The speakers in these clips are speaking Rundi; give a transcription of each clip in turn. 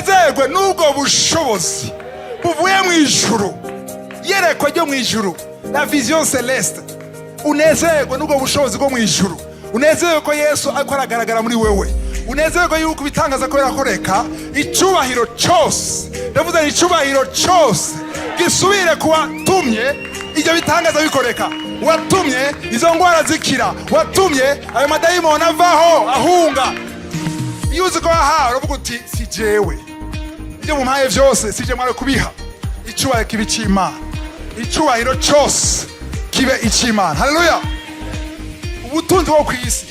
Unezerwe n'ubwo bushobozi buvuye mu ijuru, yerekwa ryo mu ijuru, la vision céleste. Unezerwe n'ubwo bushobozi bwo mu ijuru, unezerwe ko Yesu ariko aragaragara muri wewe, unezerwe yuko ibitangaza ko birakoreka. Icyubahiro cyose, ndavuze ni icyubahiro cyose gisubire ku watumye ibyo bitangaza bikoreka, watumye izo ndwara zikira, watumye ayo madayimoni avaho ahunga. Iyo uzi ko wahawe, uravuga uti: "Si jewe, ibyo mumpaye byose si je mwari kubiha." Icyubahiro kibe icy'Imana, icyubahiro cyose kibe icy'Imana. Haleluya! Ubutunzi bwo ku isi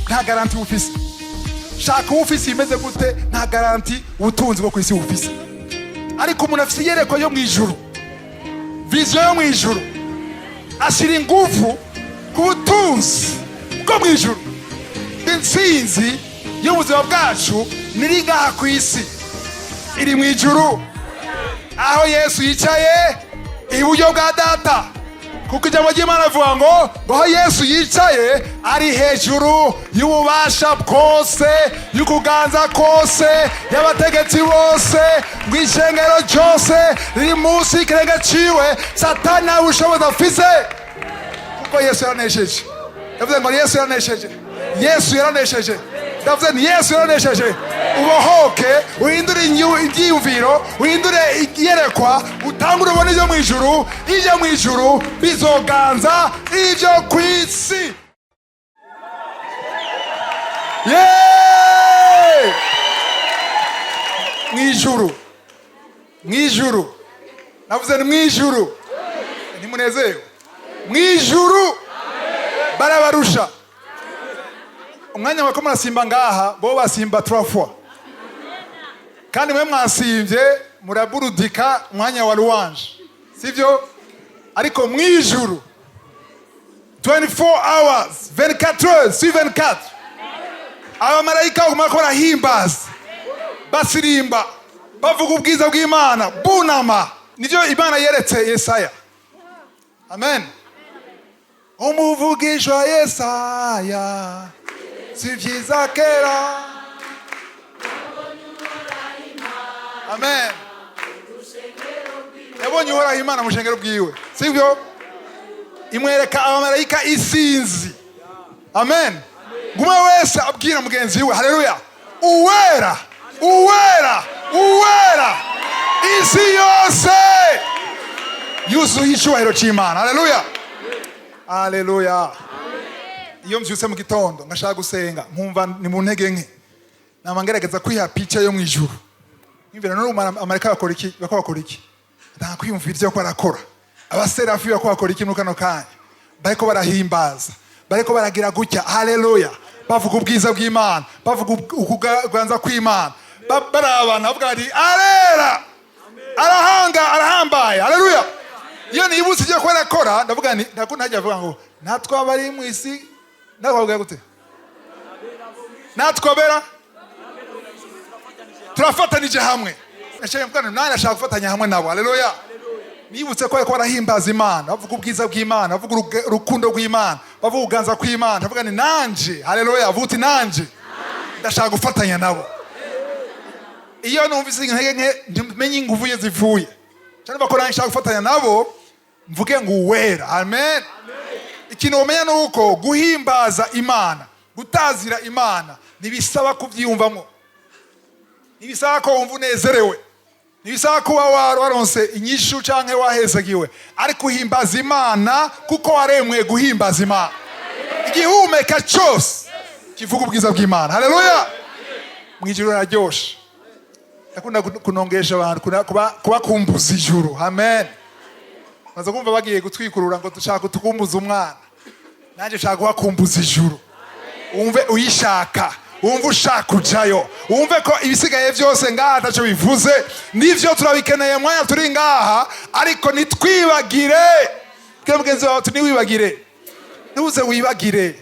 nta garantie bufise. Shaka uba ufise imeze gute, nta garantie ubutunzi bwo ku isi bufise. Ariko umuntu afise iyerekwa yo mu ijuru, vision yo mu ijuru, ashyira ingufu ku butunzi bwo mu ijuru. Intsinzi y'ubuzima bwacu niri ngaha ku isi, iri mu ijuru aho Yesu yicaye iburyo bwa Data, kuko ijambo ry'Imana rivuga ngo aho Yesu yicaye ari hejuru y'ububasha bwose, y'ukuganza kose, y'abategetsi bose, ngo ishengero ryose riri munsi y'ikirenge ciwe. Satani nta bushobozi afise, kuko Yesu yaranesheje. Yavuze ngo Yesu yaranesheje, Yesu yaranesheje. Ndavuze ni Yesu yaranesheje. Ubohoke, uhindure ibyiyumviro, uhindure iyerekwa, utangure ubone ibyo mu ijuru. Ibyo mu ijuru bizoganza ibyo ku isi. Yeee! Mu ijuru, mu ijuru, navuze ni mu ijuru. Ntimunezerewe? Mu ijuru barabarusha. Umwanya wako murasimba ngaha, bo basimba trois fois. Kandi mwe mwasimbye muraburudika umwanya wa louange, sibyo? Ariko mu ijuru 24 hours, 24 heures sur 24, abamarayika baguma ko barahimbaza, basirimba, bavuga ubwiza bw'Imana, bunama. Nibyo Imana yeretse Yesaya. Amen. Umuvugishwa Yesaya, si byiza kera. Amen. Yabonye Uhoraho Imana mu shengero bwiwe, sibyo? Imwereka abamarayika isinzi. Amen. Ngumwe wese abwira mugenzi we: "Haleluya, uwera, uwera, uwera." Isi yose yuzuye icyubahiro cy'Imana. Haleluya, haleluya! Iyo mbyutse mu gitondo ngashaka gusenga, nkumva ni mu ntege nke, nama ngerageza kwiha pica yo mu ijuru. Nyumvira none amarayika bakora iki, bako bakora iki? Nta kwiyumvira ibyo ko barakora. Abaserafi bako bakora iki muri kano kanya? Bariko barahimbaza, bariko baragira gutya: "Haleluya!" Bavuga ubwiza bw'Imana, bavuga ukuganza kw'Imana. Barabana bavuga bati: "Arera, arahanga, arahambaye." Haleluya! Iyo nibutse ibyo ko barakora, ndavuga nti ntabwo ntajya avuga ngo natwe abari mu isi, natwe bavuga gute? Natwe abera turafatanije hamwe. Nashaka mvuga nti nanjye nashaka gufatanya hamwe nabo. Haleluya! Nibutse ko bariko barahimbaza Imana, bavuga ubwiza bw'Imana, bavuga urukundo rw'Imana, bavuga uganza kw'Imana, ndavuga ni nanje. Haleluya! Avuga uti: "Nanje ndashaka gufatanya nabo." Iyo numvise intege nke, menye ingufu iyo zivuye cyane, ko nanjye nshaka gufatanya nabo, mvuge ngo: "Uwera." Amen. Ikintu wamenya ni uko guhimbaza Imana, gutazira Imana, ntibisaba kubyiyumvamo, ntibisaba ko wumva unezerewe, ntibisaba kuba waronse inyishu canke wahezagiwe, ariko uhimbaza Imana kuko waremwe guhimbaza Imana. Igihumeka cyose kivuga ubwiza bw'Imana. Haleluya! Mu ijuru hararyoshe. Ndakunda kunongesha abantu, kubakumbuza ijuru. Amen. Maze kumva bagiye gutwikurura ngo dushaka tukumbuza umwana, nanjye nshaka kubakumbuza ijuru. Wumve uyishaka, wumve ushaka kujayo, wumve ko ibisigaye byose ngaha ntacyo bivuze. Nivyo, turabikeneye mwanya turi ngaha, ariko ntitwibagire. Bwira mugenzi wawe uti: "Ntiwibagire, ntuze wibagire."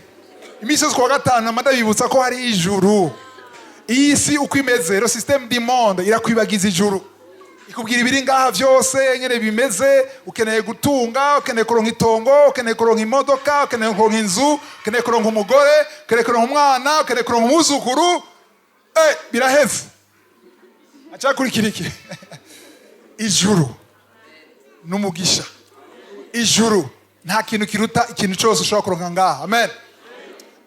Iminsi yose kuwa gatanu amada bibutsa ko hari ijuru. Iyi si uko imeze, le système du monde irakwibagiza ijuru, ikubwira ibiri ngaha byose nyene bimeze. Ukeneye gutunga, ukeneye kuronka itongo, ukeneye kuronka imodoka, ukeneye kuronka inzu, ukeneye kuronka umugore, ukeneye kuronka umwana, ukeneye kuronka umwuzukuru. Biraheze. Acakurikira iki? Ijuru n'umugisha. Ijuru nta kintu kiruta ikintu cyose ushobora kuronka ngaha. Amen.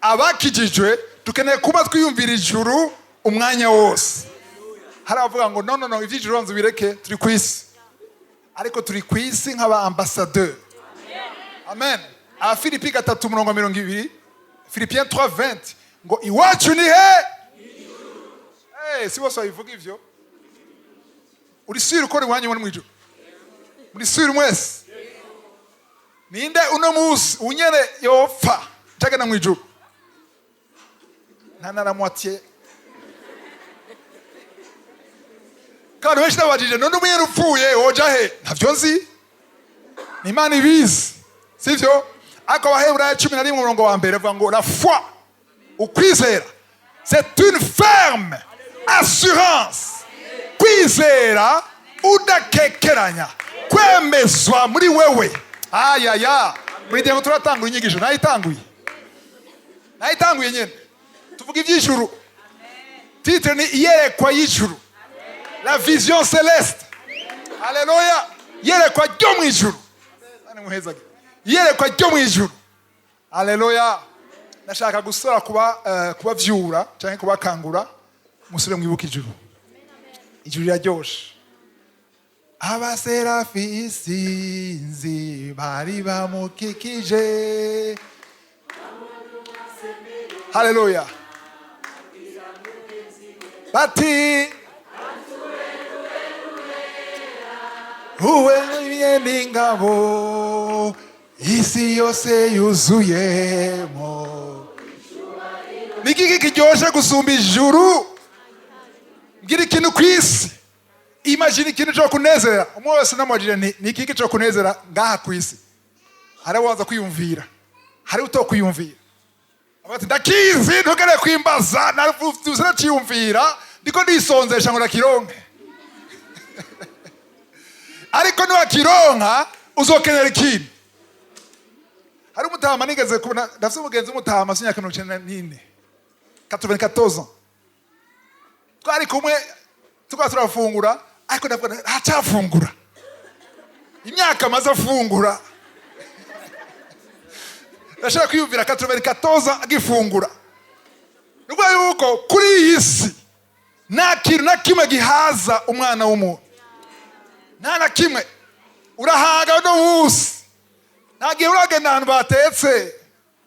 Abakijijwe dukeneye kuba twiyumvira ijuru umwanya wose. Hari abavuga ngo: "No, no, no, iby'ijuru banza ubireke, turi ku isi." Ariko turi ku isi nk'aba ambassadeur. Amen. Abafilipi 3 umurongo wa 20, Philippiens 3:20, ngo iwacu ni he? Hey, si bose babivuga ivyo. Uri sûr ukora iwanyu muri mu ijuru? Muri sûr mwese? Ninde uno munsi unyene yopfa ntagenda mu ijuru? Nta na moitié. Kandi benshi nabajije: "None umunyene upfuye woja he?" Ntavyo nzi, ni Imana ibizi, sivyo? Ariko Abaheburayo 11 umurongo wa mbere avuga ngo la foi, ukwizera, c'est une ferme assurance, kwizera udakekeranya, kwemezwa muri wewe. Ayaya, buri gihe ngo turatangura inyigisho, nayitanguye, nayitanguye nyene. Tuvuga iby'ijuru. Titre ni iyerekwa y'ijuru, la vision céleste. Haleluya! Iyerekwa ryo mu ijuru. Muhezage. Iyerekwa ryo mu ijuru. Haleluya! Ndashaka gusora kuba kubavyura cyangwa kubakangura, musubire mwibuke ijuru. Ijuru riraryoshe. Abaserafi isinzi bari bamukikije. Haleluya! Bati: "Uwe n'ingabo, isi yose yuzuyemo." Ni iki kiryoshe gusumba ijuru? Mbwira ikintu ku isi. Imagine ikintu cyo kunezera. Umwe wese namubajije nti: "Ni iki cyo kunezera ngaha ku isi?" Hari waza kwiyumvira, hari utokwiyumvira. Avuga ati: "Ndakizi, ntugere kwimbaza, naraciyumvira, ndiko ndisonzesha ngo ndakironke." Ariko niwakironka uzokenera ikintu. Hari umutama nigeze kubona, ndafise umugenzi w'umutama afite imyaka 94, 94 ans. Twari kumwe, tukaba turafungura, ariko ndavuga: "Ntacafungura imyaka amaze afungura." Ndashaka kwiyumvira 94 ans agifungura. Ni ukuvuga yuko kuri iyi si nta kintu na kimwe gihaza umwana w'umuntu, nta na kimwe. Urahaga uno munsi. Nta gihe uragenda ahantu batetse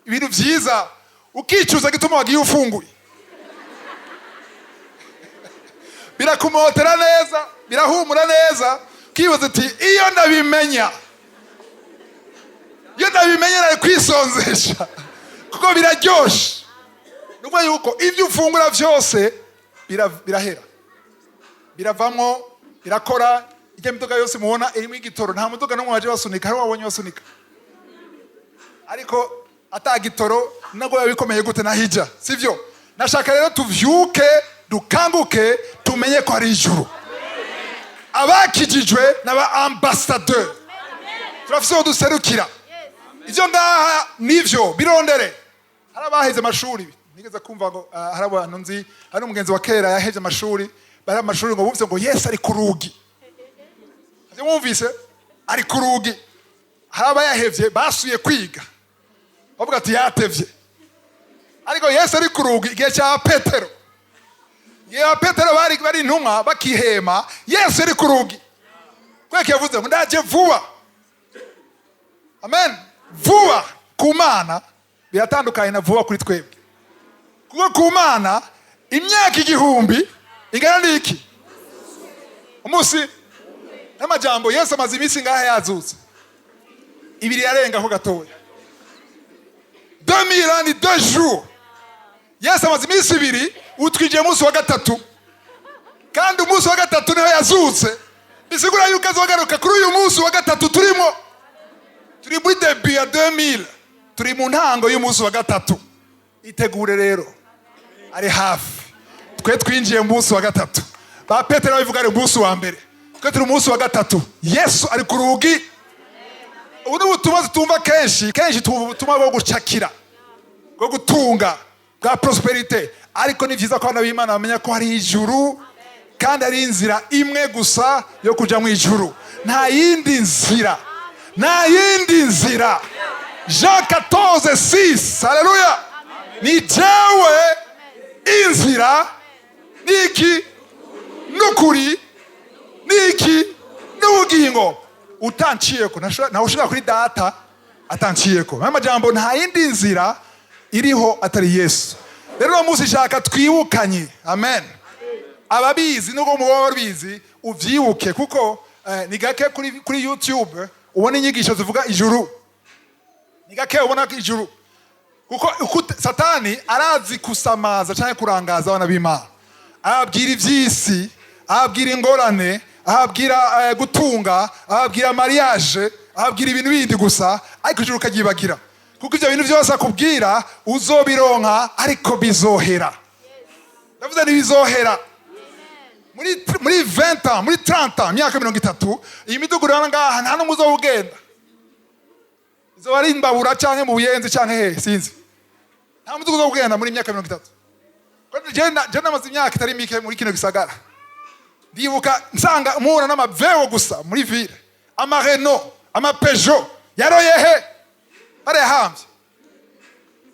ibintu byiza ukicuza gituma wagiye ufunguye. Birakumotera neza, birahumura neza, ukibaza uti: "Iyo ndabimenya, iyo ndabimenya nari kwisonzesha," kuko biraryoshe. Ni ukuvuga yuko ibyo ufungura byose birahera, biravamwo, birakora. Ijya miduga yose mubona irimo igitoro, nta muduga n'umwe waje basunika. Hari wabonye basunika? Ariko ata gitoro nabwo biba bikomeye gute nahijya, sivyo? Nashaka rero tuvyuke, dukanguke, tumenye ko ari ijuru. Abakijijwe n'aba ambassadeur, turafise uwo duserukira. Ivyo ngaha nivyo birondere. Hari abaheze amashuri, nigeze kumva ngo hari abantu nzi, hari umugenzi wa kera yahevye amashuri, bari amashuri ngo bumvise ngo Yesu ari ku rugi. Ivyo mwumvise ari ku rugi. Hari abayahevye basuye kwiga, bavuga ati: "Yatevye." Ariko Yesu ari ku rugi igihe cya Petero, igihe ba Petero bari intumwa bakihema, Yesu ari ku rugi. Kubera yavuze ngo: "Ndaje vuba." Amen. Vuba ku Mana biratandukanye na vuba kuri twebwe, kuko ku Mana imyaka 1000 ingana n'iki? Umunsi. N'amajambo, Yesu amaze iminsi ngaha yazutse? 2 yarengaho gatoya. 2000 ans ni 2 jours. Yesu amaze iminsi 2, utwigiye umunsi wa gatatu, kandi umunsi wa gatatu niho yazutse. Bisigura yuko azogaruka kuri uyu munsi wa gatatu turimo. Turi muri début ya 2000, turi mu ntango y'umunsi wa gatatu. Itegure rero, ari hafi. Twe twinjiye mu munsi wa gatatu. Ba Petero babivuga ari umunsi wa mbere, twe turi umunsi wa gatatu. Yesu ari ku rugi. Ubu ni ubutumwa tutumva kenshi. Kenshi twumva ubutumwa bwo gucakira, bwo gutunga, bwa prospérité. Ariko ni byiza ko abana b'Imana bamenya ko hari ijuru. Kandi ari inzira imwe gusa yo kuja mu ijuru. Nta yindi nzira, nta yindi nzira. Jean 14 6. Haleluya! Ni jewe inzira, niki, n'ukuri, niki, n'ubugingo. Utanciyeko ntawe ushobora kuri Data atanciyeko. Aya majambo, nta yindi nzira iriho atari Yesu. Rero uno munsi shaka twibukanye. Amen. Ababizi, nubwo muba babizi, uvyibuke, kuko ni gake kuri YouTube ubona inyigisho zivuga ijuru. Ni gake ubona ijuru, kuko Satani arazi kusamaza cyangwa kurangaza abana b'Imana. Ababwira iby'isi, ababwira ingorane, ababwira gutunga, ababwira mariage, ababwira ibintu bindi gusa, ariko ijuru ukaryibagira. Kuko ibyo bintu byose akubwira uzobironka, ariko bizohera. Ndavuze ntibizohera muri 20 ans, muri 30 ans, imyaka 30. Iyi midugudu urabona ngaha, nta n'umwe uzoba ugenda. Izoba ari imbabura canke mu Buyenzi canke hehe, sinzi. Nta mudugudu uzoba ugenda muri imyaka 30. Ko je namaze imyaka itari mike muri kino gisagara. Ndibuka nsanga mpura n'amavewo gusa muri ville, ama Renault, ama Peugeot. Yaroye he? Barayahambye.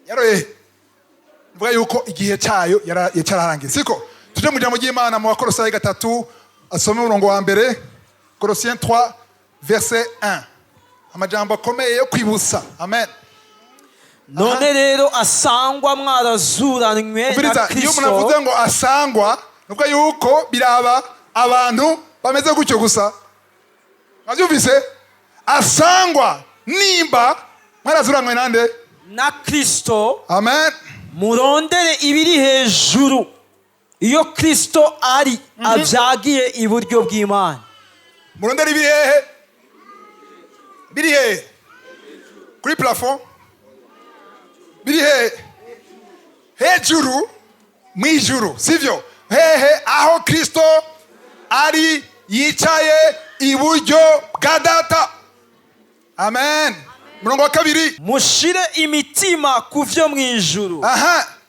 Yaroye he? Mvuga yuko igihe cyayo cyararangiye. Siko tuje mu ijambo ry'Imana mu Bakolosayi 3, asome umurongo wa mbere. Colossiens 3 verset 1. Amajambo akomeye yo kwibutsa. Amen. None rero asangwa mwarazuranywe na Umviriza, iyo umuntu Kristo. avuze ngo asangwa, nuko yuko biraba abantu bameze gutyo gusa. Mwabyumvise? Asangwa nimba mwarazuranywe nande? Na Kristo. Amen. Murondere ibiri hejuru, iyo Kristo ari, abyagiye iburyo bw'Imana. Murondere ibiri hehe? Biri hehe? Kuri plafond? Biri hehe? Hejuru, mu ijuru, sivyo? Hehe? Aho Kristo ari, yicaye iburyo bwa Data. Amen. Murongo wa kabiri. Mushire imitima ku vyo mu ijuru,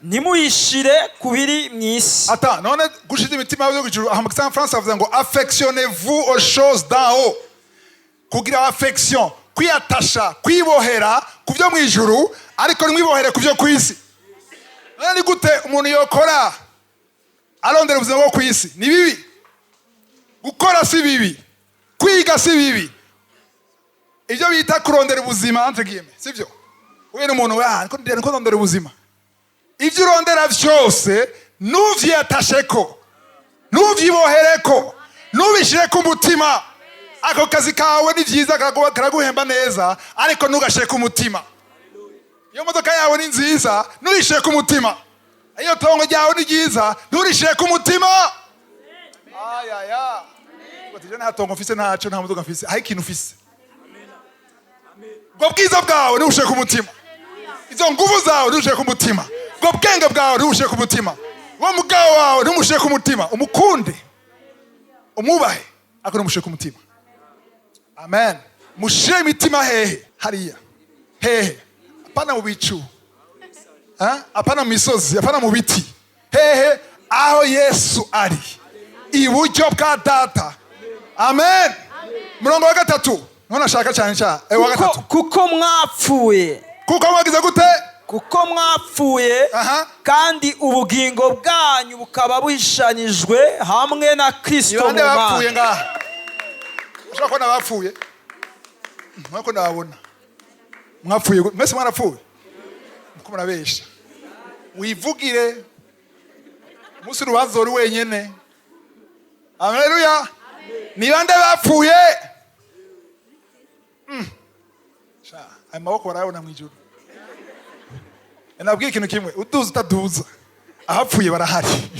ntimuyishire ku biri mu isi. Ata none gushiza imitima yo ijuru, aha mu Gifaransa bavuga ngo "Affectionnez-vous aux choses d'en haut". Kugira affection, kwiyatasha, kwibohera ku byo mu ijuru, ariko ntimwibohere ku byo ku isi. None ni gute umuntu yokora arondera ubuzima bwo ku isi? Ni bibi. Gukora si bibi, kwiga si bibi. Ibyo bita kurondera ubuzima, entre guillemets, sibyo? Ubera umuntu, ah, niko ndondera ubuzima. Ibyo urondera byose, ntuvyiyatasheko, ntuvyibohereko, ntubishire ku mutima. Ako kazi kawe ni byiza, karaguhemba neza, ariko ntugashire ku mutima. Iyo modoka yawe ni nziza, ntuyishire ku mutima. Iyo tongo ryawe ni ryiza, nturishire ku mutima. Ayaya, nta tongo mfise, ntaco, nta modoka mfise, aho ikintu ufise, ubwo bwiza bwawe ntubushire ku mutima, izo nguvu zawe ntubushire ku mutima, ubwo bwenge bwawe ntubushire ku mutima, uwo mugabo wawe ntumushire ku mutima. Umukunde, umwubahe, ariko ntumushire ku mutima. Amen. Mushire imitima hehe? Hariya. Hehe? Apana mu bicu. Apana mu misozi, apana mu biti. Hehe? Aho Yesu ari, iburyo bwa Data. Amen. Murongo wa gatatu niho nashaka cyane cyane. Wa Kuko, gatatu. kuko mwapfuye. Kuko mwagize gute? Kuko mwapfuye, kandi ubugingo bwanyu bukaba buhishanijwe hamwe na Ni Kristo mu bande bapfuye Mana. ngaha? Ushobora kubona abapfuye mwako, ndababona mwapfuye mwese. Mwarapfuye, muko murabesha. Wivugire umunsi urubanza uri wenyene. Haleluya! Ni bande bapfuye? Sha, ayo maboko barayabona mu ijuru. Nabwiye ikintu kimwe: uduza utaduza, abapfuye barahari,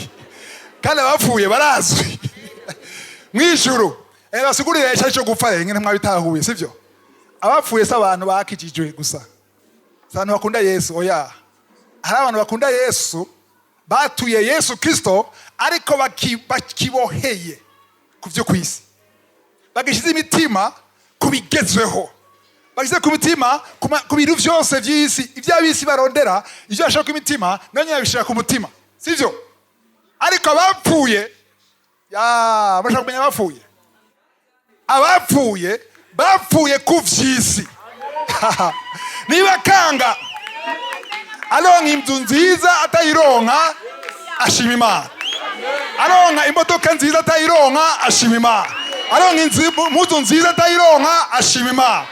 kandi abapfuye barazwi mu ijuru. Basigurire icyo cyo gupfa rero, mwabitahuye, sibyo? Abapfuye si abantu bakijijwe gusa, si abantu bakunda Yesu. Oya, hari abantu bakunda Yesu, batuye Yesu Kristo, ariko bakiboheye ku byo ku isi, bagishyize imitima ku bigezweho, bagishyize ku mitima ku bintu byose by'isi. Ibyo ab'isi barondera, ibyo bashaka ku imitima, nayo nyine babishyira ku mutima, sibyo? Ariko abapfuye ni Ya, bashaka kumenya abapfuye? Abapfuye bapfuye ku vy'isi. Niba kanga aronka inzu nziza atayironka, ashima Imana. Aronka imodoka nziza atayironka, ashima Imana. Aronka impuzu nziza atayironka, ashima Imana.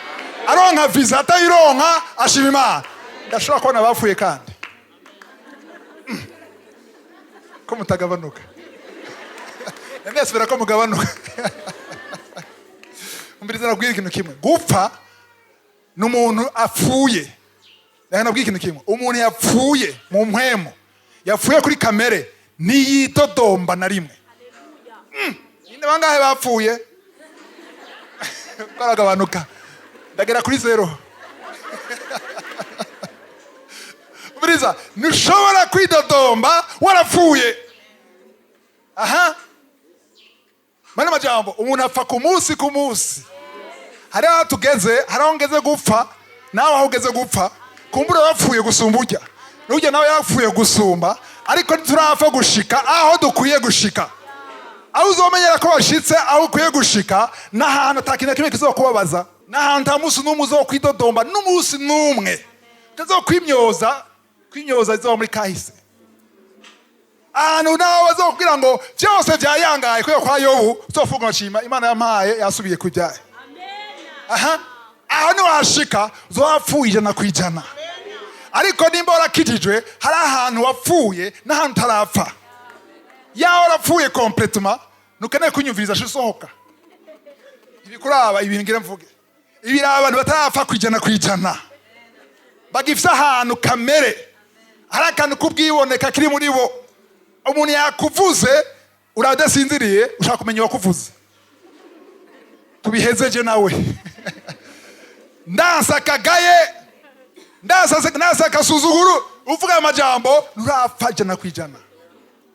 Aronka visa atayironka, ashima Imana. Ndashobora kubona abapfuye kandi ko mutagabanuka. Ndasubira ko mugabanuka. Umviriza, nabwira ikintu kimwe: gupfa ni umuntu apfuye. Reka nabwira ikintu kimwe: umuntu yapfuye mu mpwemu, yapfuye kuri kamere, ntiyidodomba na rimwe. Ni bangahe bapfuye? Baragabanuka, ndagera kuri zéro. Umviriza, ntushobora kwidodomba warapfuye. Aha mane majambo, umuntu apfa ku munsi ku munsi. Hari aho tugeze, hari aho ngeze gupfa, nawe aho ugeze gupfa. Kumbura wapfuye gusumba ujya n'ujya nawe yapfuye gusumba, ariko ntiturapfa gushika aho dukwiye gushika. Aho uzomenyera ko washitse aho ukwiye gushika n'ahantu ata kintu na kimwe kizokubabaza, n'ahantu nta munsi n'umwe uzokwidodomba, n'umunsi n'umwe utazokwimyoza. Kwimyoza izoba muri kahise. Ahantu nawe bazokubwira ngo byose byayangaye kubera kwa Yobu, uzofunga ngashima Imana yampaye yasubiye kujyayo. Aha aho niwashika uzoba wapfuye 100%. Ariko nimba warakijijwe, hari ahantu wapfuye n'ahantu utarapfa. Yawe warapfuye complètement, ntukeneye kunyumviriza. Usohoka ibikuraba ibintu ngira mvuge. Ibiraba abantu batarapfa 100%, bagifise ahantu kamere, hari akantu k'ubwiboneka kiri muri bo. Umuntu yakuvuze, uraba udasinziriye, ushaka kumenya uwakuvuze. Tubihezeje nawe. Ndansa kagaye, ndansa akasuzuguru. Uvuga amajambo, nturapfa 100%,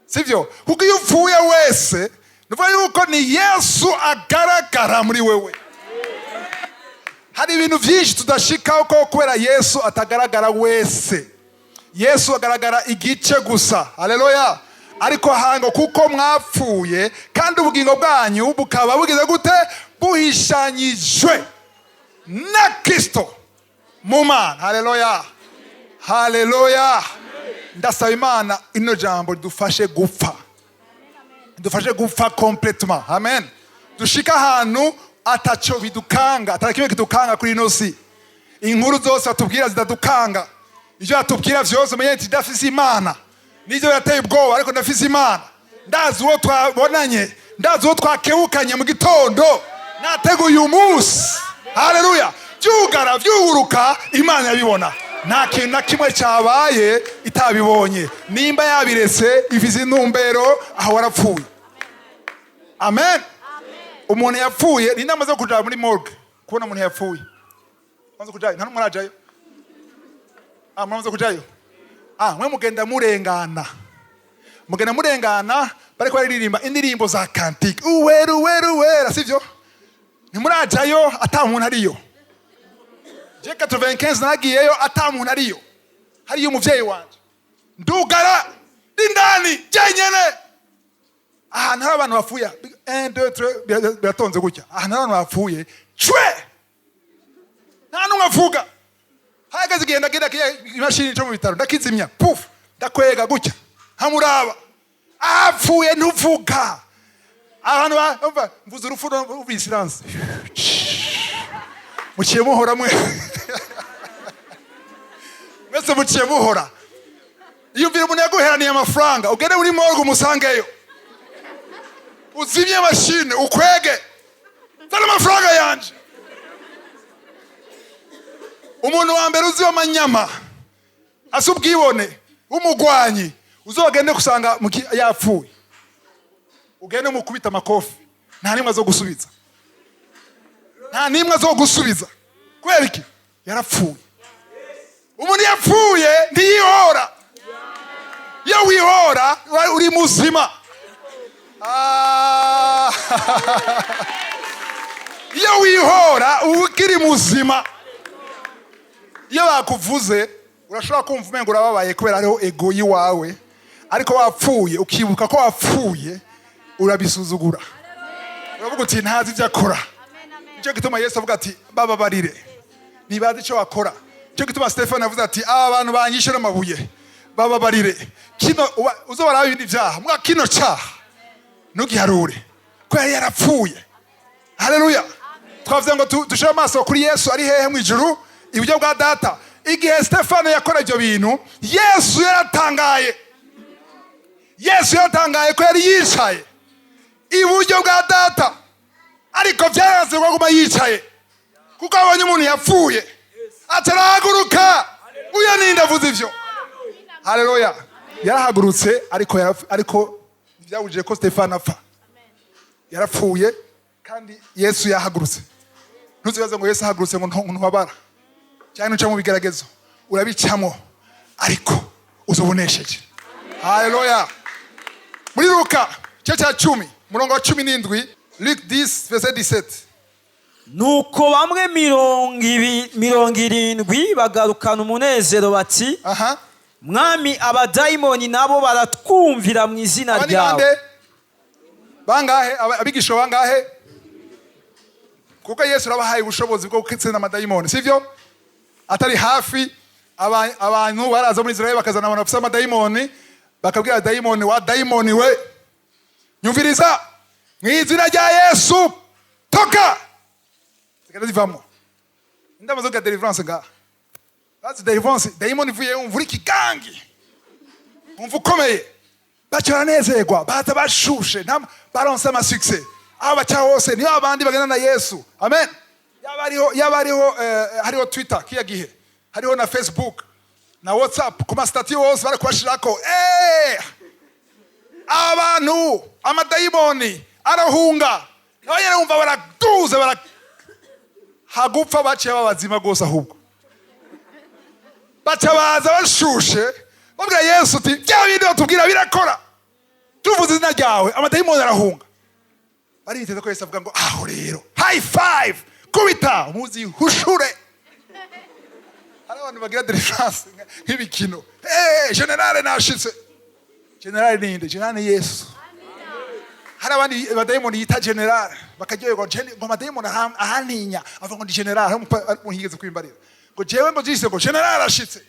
sivyo? Kuko iyo upfuye wese, nuvuga yuko ni Yesu agaragara muri wewe. Hari ibintu byinshi tudashikaho ko kubera Yesu atagaragara wese. Yesu agaragara igice gusa. Haleluya! Ariko hango kuko mwapfuye kandi ubugingo bwanyu bukaba bugize gute? Buhishanyijwe na Kristo mu Mana. Haleluya, haleluya! Ndasaba Imana ino jambo ridufashe gupfa, dufashe gupfa complètement. Amen. Dushika ahantu ataco bidukanga, atari kimwe kidukanga kuri ino si. Inkuru zose batubwira zidadukanga, ivyo batubwira vyose, umenye ati ndafise Imana. Nivyo birateye ubwoba, ariko ndafise Imana. Ndazi uwo twabonanye, ndazi uwo twakewukanye mu gitondo, nateguye umunsi. Haleluya! Vyugara vyuguruka, Imana yabibona. Nta kintu na kimwe cyabaye itabibonye. Nimba yabiretse, ifise intumbero. Aho warapfuye. Amen. Umuntu yapfuye, ni inama zo kuja muri morgue kubona umuntu yapfuye. Maze kujayo, nta n'umwe arajayo. Ah, muramaze kujayo? Ah, mwe mugenda murengana, mugenda murengana, bariko baririmba indirimbo za cantique, uwera, uwera, uwera, sivyo? Ntimurajayo ata muntu ariyo. Je 95 nagiyeyo ata muntu ariyo, hariyo umuvyeyi wanje. Ndugara ndindani jenyene, ahantu hari abantu bapfuye. 1, 2, 3, biratonze gutya. Ahantu hari abantu bapfuye cwe, nta n'umwe avuga. Hahagaze igihe ndagenda kiriya imashini cyo mu bitaro, ndakizimya, puf, ndakwega gutya nkamuraba. Apfuye ntuvuga. Abantu umva, mvuze urupfu, umva silence, muciye muhora mwe mwese, muciye muhora. Yumvira umuntu yaguheraniye amafaranga, ugende muri morgue umusangeyo, uzimye mashine, ukwege, zana amafaranga yanje. Umuntu wa mbere uzi w'amanyama asa ubwibone w'umugwanyi, uzogende gusanga yapfuye, ugende mukubita amakofi, nta nimwe zo gusubiza, nta nimwe zo gusubiza. Kubera iki? Yarapfuye. Umuntu yapfuye ntiyihora. Iyo wihora uri muzima. Ah. Iyo wihora uba ukiri muzima. Iyo bakuvuze urashobora kumva umengo urababaye kubera hariho ego y'iwawe, ariko wapfuye, ukibuka ko wapfuye. Urabisuzugura, uravuga uti ntazi ibyo akora. Nicyo gituma Yesu avuga ati bababarire, ntibazi icyo bakora. Nicyo gituma Stefano yavuze ati aba bantu banyishe n'amabuye, bababarire. Kino uzobaraba ibindi byaha, mwa kino cyaha ntugiharure, ko yari yarapfuye. Haleluya! Twavuze ngo dushire amaso kuri Yesu ari hehe? Mu ijuru, iburyo bwa Data. Igihe Stefano yakora ibyo bintu, Yesu yaratangaye. Yesu yaratangaye ko yari yicaye iburyo bwa Data, ariko byaranze ko aguma yicaye, kuko abonye umuntu yapfuye atarahaguruka. Uyo ninde avuze ivyo? Haleluya! Yarahagurutse, ariko ariko ntibyabujije ko Stefano apfa. Yarapfuye kandi Yesu yahagurutse. Ntuzibaze ngo Yesu ahagurutse ngo ntubabara cyangwa ntuca mu bigeragezo. Urabicamo, ariko uzobonesheje. Haleluya! Muri Luka igice cya 10, umurongo wa 17, Luc 10 verset 17. Nuko bamwe 70 bagarukana umunezero bati: "Mwami, abadayimoni nabo baratwumvira mu izina Aba ni ryawe." bande? Bangahe? Abigisha bangahe? Kuko Yesu arabahaye ubushobozi bwo gutsinda amadayimoni, sivyo? Atari hafi, abantu baraza muri Israel bakazana abantu bafite amadayimoni, bakabwira dayimoni: "Wa dayimoni we, nyumviriza, mu izina rya Yesu toka!" Zigenda zivamo. Ndamaze kugira deliverance ngaha. Bazi deliverance, dayimoni ivuye, wumva uri ikigangi, wumva ukomeye. Baca baranezerwa, baza bashushe, baronse amasuccès aho baca hose. Niyo abandi bagenda na Yesu. Amen. Yaba hariho hariho Twitter kiya gihe, hariho na Facebook na WhatsApp, ku mastatuts hose bari kubashirako: "Abantu amadayimoni arahunga." Nabo nyene wumva baraduze, bara hagupfa baciye babazima rwose. Ahubwo baca baza bashushe, babwira Yesu uti bya bindi batubwira birakora, tuvuze izina ryawe amadayimoni arahunga. Bari biteze ko Yesu avuga ngo aho rero high five, kubita muzihushure. Hari abantu bagira deliverance nk'ibikino. Hey, général nashitse. Général ninde? Général ni Yesu. Hari abandi badayimoni yita général, bakaryoherwa ngo amadayimoni arantinya, avuga ngo ndi général. Hari umuntu yigeze kwimbarira ngo jewe ngo jise ngo général ashitse,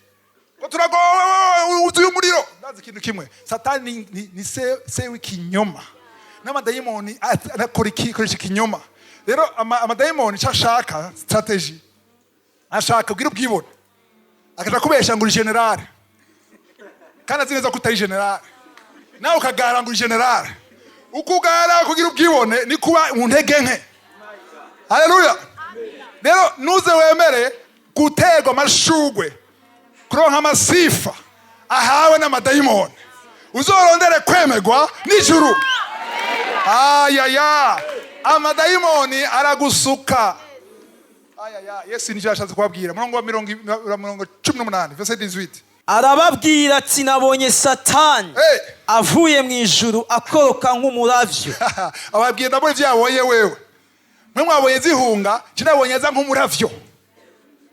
ngo turagowe, wuzuye umuriro. Ndazi ikintu kimwe: Satani ni se w'ikinyoma, n'amadayimoni arakora iki? Koresha ikinyoma. Rero amadayimoni icyo ashaka, strategy ashaka kugira ubwibone, akaja kubesha ngo uri général, kandi azi neza ko utari général. Nawe ukagara ngo uri général. Uko ugara kugira ubwibone ni kuba mu ntege nke. Haleluya! Rero nuze wemere guterwa amashugwe, kuronka amasifa ahawe n'amadayimoni. Uzorondere kwemerwa n'ijuru. Ayaya, amadayimoni aragusuka. Ayaya, Yesu nicyo yashatse kubabwira. Murongo wa 18, verset 18. Arababwira ati: "Nabonye Satani Hey! avuye mu ijuru akoroka nk'umuravyo." Ababwiye ndabona ibyo yabonye. Wewe mwe mwabonye zihunga, je nabonye aza nk'umuravyo.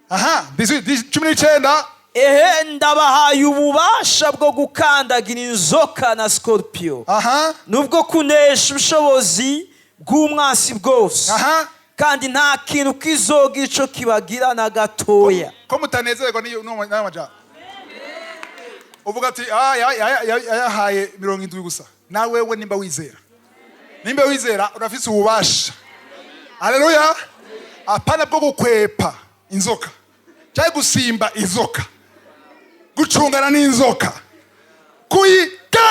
Aha, 18, 19. Ehe, ndabahaye ububasha bwo gukandagira inzoka na scorpion nubwo kunesha ubushobozi bw'umwansi bwose, kandi nta kintu kizogira ico kibagira na gatoya. Ko mutanezerwa n'ayo majambo? Uvuga ati "Ah, yayahaye 70 gusa." Nawe we nimba wizera, nimba wizera, urafise ububasha, haleluya, apana bwo gukwepa inzoka cyangwa gusimba inzoka, gucungana n'inzoka, kuyite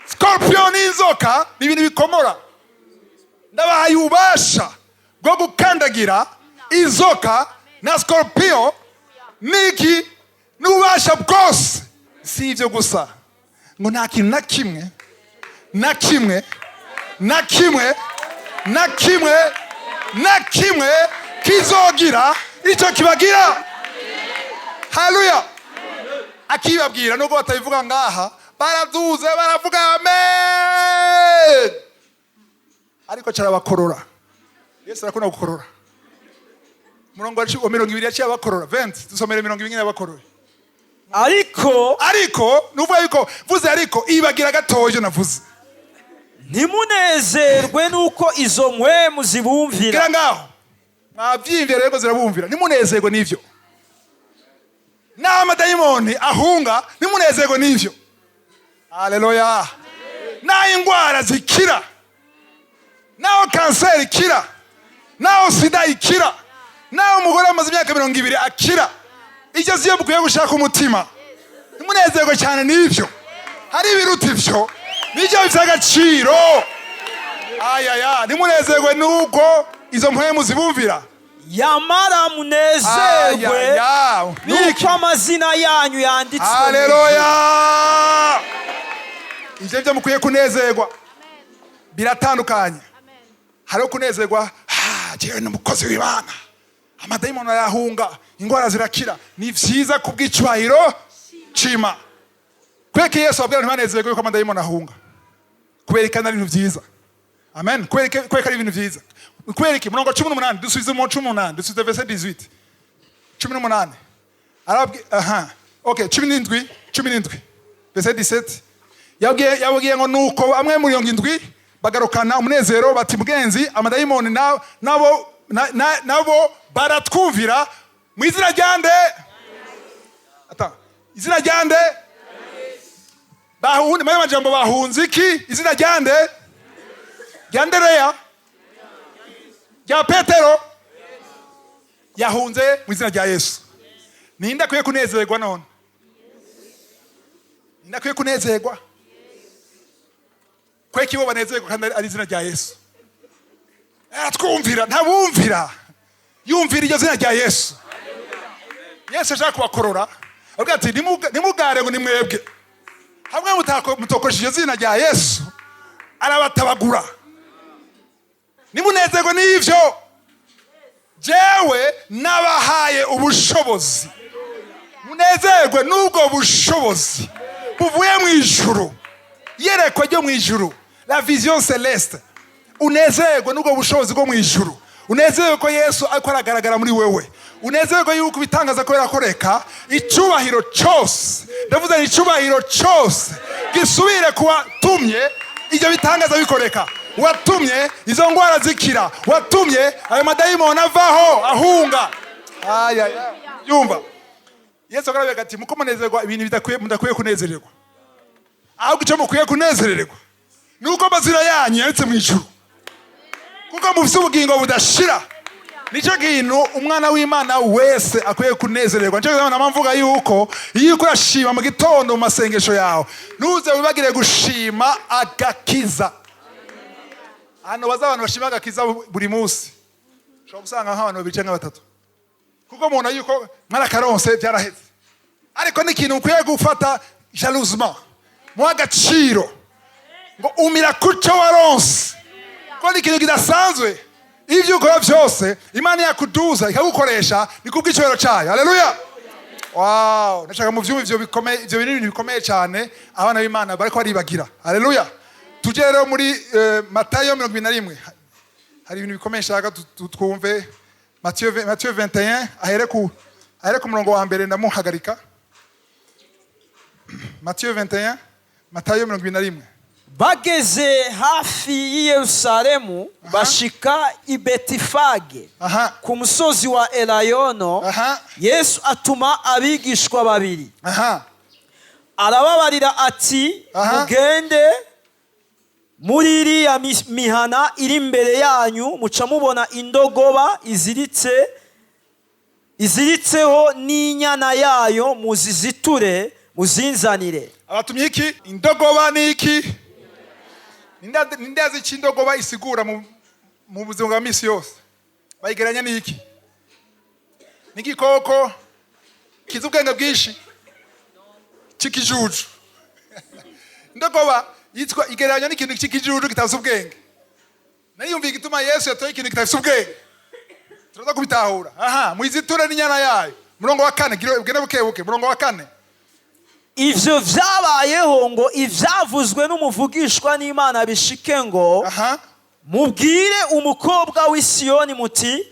scorpion n'inzoka ni ibintu bikomora. Ndabahaye ububasha bwo gukandagira inzoka na scorpion niki n'ububasha bwose. Si ibyo gusa, ngo nta kintu na kimwe, na kimwe, na kimwe, na kimwe, na kimwe kizogira icyo kibagira. Haleluya! Akibabwira, nubwo batabivuga ngaha, baraduze baravuga amen, ariko carabakorora. Yesu arakunda gukorora. Umurongo wa 20 yaciye abakorora. 20, dusomere 20 yabakorora. Ariko Ariko nuvuga yuko vuze, ariko ibagira gatoya ivyo navuze. Ntimunezerwe nuko izo mpwemu zibumvira. Gira ngaho, mwavyimvira rero, zirabumvira. Nimunezerwe n'ivyo. N'amadayimoni ahunga, nimunezerwe n'ivyo. Haleluya! Naho ingwara zikira, naho kanseri ikira, naho sida ikira, naho umugore amaze imyaka 20 akira, ibyo siyo mukwiye gushaka umutima. Nimunezerwe cyane n'ivyo. Hari ibiruta ivyo, nibyo by'agaciro. Ayaya, nimunezerwe nuko izo mpwemu zibumvira. Yamara munezerwe Ayaya, niki? nuko amazina yanyu yanditswe mu ijuru. Haleluya! Ivyo byo mukwiye kunezerwa biratandukanye. Hariho kunezerwa: "Ah, jewe ni umukozi w'Imana, amadayimoni arahunga, ingwara zirakira." Ni vyiza kubw'icubahiro cima. Kubera ko Yesu abwira ntibanezerwe yuko amadayimoni ahunga, kubera ko ari ibintu vyiza. Amen. Kubera ko ari ibintu vyiza. Kubera iki? Murongo 18, dusubize mu 18, dusubize verset 18, 18. Arabwi, aha, okay, 17, 17, verset 17. Yabwiye ngo: "Nuko bamwe muri 70 bagarukana umunezero bati: 'Mugenzi, amadayimoni nabo nabo baratwumvira mu izina rya nde?'" Ata izina rya nde? Bahunze muri majambo, bahunze iki? Izina rya nde? Rya Ndereya? Rya Petero? Yahunze mu izina rya Yesu. Ninde akwiye kunezerwa none? Ninde akwiye kunezerwa? Kweki bo banezerwa kandi ari izina rya Yesu? Aratwumvira, ntabumvira, yumvira iryo zina rya Yesu. Yesu ashaka kubakorora, avuga ati: "Ntimugare ngo ni mwebwe." Hamwe mutokoresha iryo zina rya Yesu, arabatabagura. Nimunezerwe n'ivyo. Jewe nabahaye ubushobozi, munezerwe n'ubwo bushobozi buvuye mu ijuru, yerekwa ryo mu ijuru, la vision céleste. Unezerwe n'ubwo bushobozi bwo mu ijuru. Unezerwe ko Yesu ariko aragaragara muri wewe. Unezerwe yuko ibitangaza ko birakoreka. Icyubahiro cyose, ndavuze ni icyubahiro cyose gisubire kuwatumye ibyo bitangaza bikoreka, watumye izo ndwara zikira, watumye ayo madayimoni avaho ahunga. Ayaya, yumva Yesu akaravuga ati: "Muko munezerwa ibintu bidakwiye, mudakwiye kunezererwa. Ahubwo icyo mukwiye kunezererwa ni uko amazina yanyu yanditse mu ijuru, kuko mufite ubugingo budashira." Nicyo kintu umwana w'Imana wese akwiye kunezererwa. Nicyo kintu nama mvuga yuko iyo uriko urashima mu gitondo mu masengesho yawe, ntuze wibagire gushima agakiza. Ahantu baza abantu bashima agakiza buri munsi, ushobora gusanga nk'abantu babiri cyangwa batatu, kuko mubona yuko mwarakaronse, byaraheze. Ariko ni ikintu ukwiye gufata jalousement, muha agaciro, ngo umira kuco waronse, kuko ni ikintu kidasanzwe. Ibyo ukora byose, Imana yakuduza ikagukoresha, ni kubw'icyubahiro cyayo. Haleluya! Wow, ndashaka mu byumva ivyo bikomeye. Ivyo bintu bikomeye cyane abana b'Imana bariko baribagira. Haleluya! Tujye rero muri Matayo 21. Hari ibintu bikomeye nshaka twumve. Matayo 21, ahere ku murongo wa mbere, ndamuhagarika. Matayo 21, Matayo 21. Bageze hafi y'i Yerusalemu, bashika i Betifage ku musozi wa Elayono, Yesu atuma abigishwa babiri, arababarira ati: "Mugende muri iriya mihana iri imbere yanyu, muca mubona indogoba iziritse, iziritseho n'inyana yayo, muziziture muzinzanire." Abatumye iki? Indogoba ni iki? Ninde azi icyo indogoba isigura mu buzima bwa misi yose? Bayigereranya n'iki? Ni igikoko kizi ubwenge bwinshi, cy'ikijuju. Indogoba yitwa, igereranya n'ikintu cy'ikijuju kitazi ubwenge. Nariyumviye igituma Yesu yatoye ikintu kitafise ubwenge. Turaza kubitahura. Aha, muyiziture n'inyana yayo. Murongo wa kane, ugende buke buke. Murongo wa kane. Ivyo vyabayeho ngo ivyavuzwe n'umuvugishwa n'Imana bishike, ngo: 'Mubwire umukobwa w'i Siyoni muti: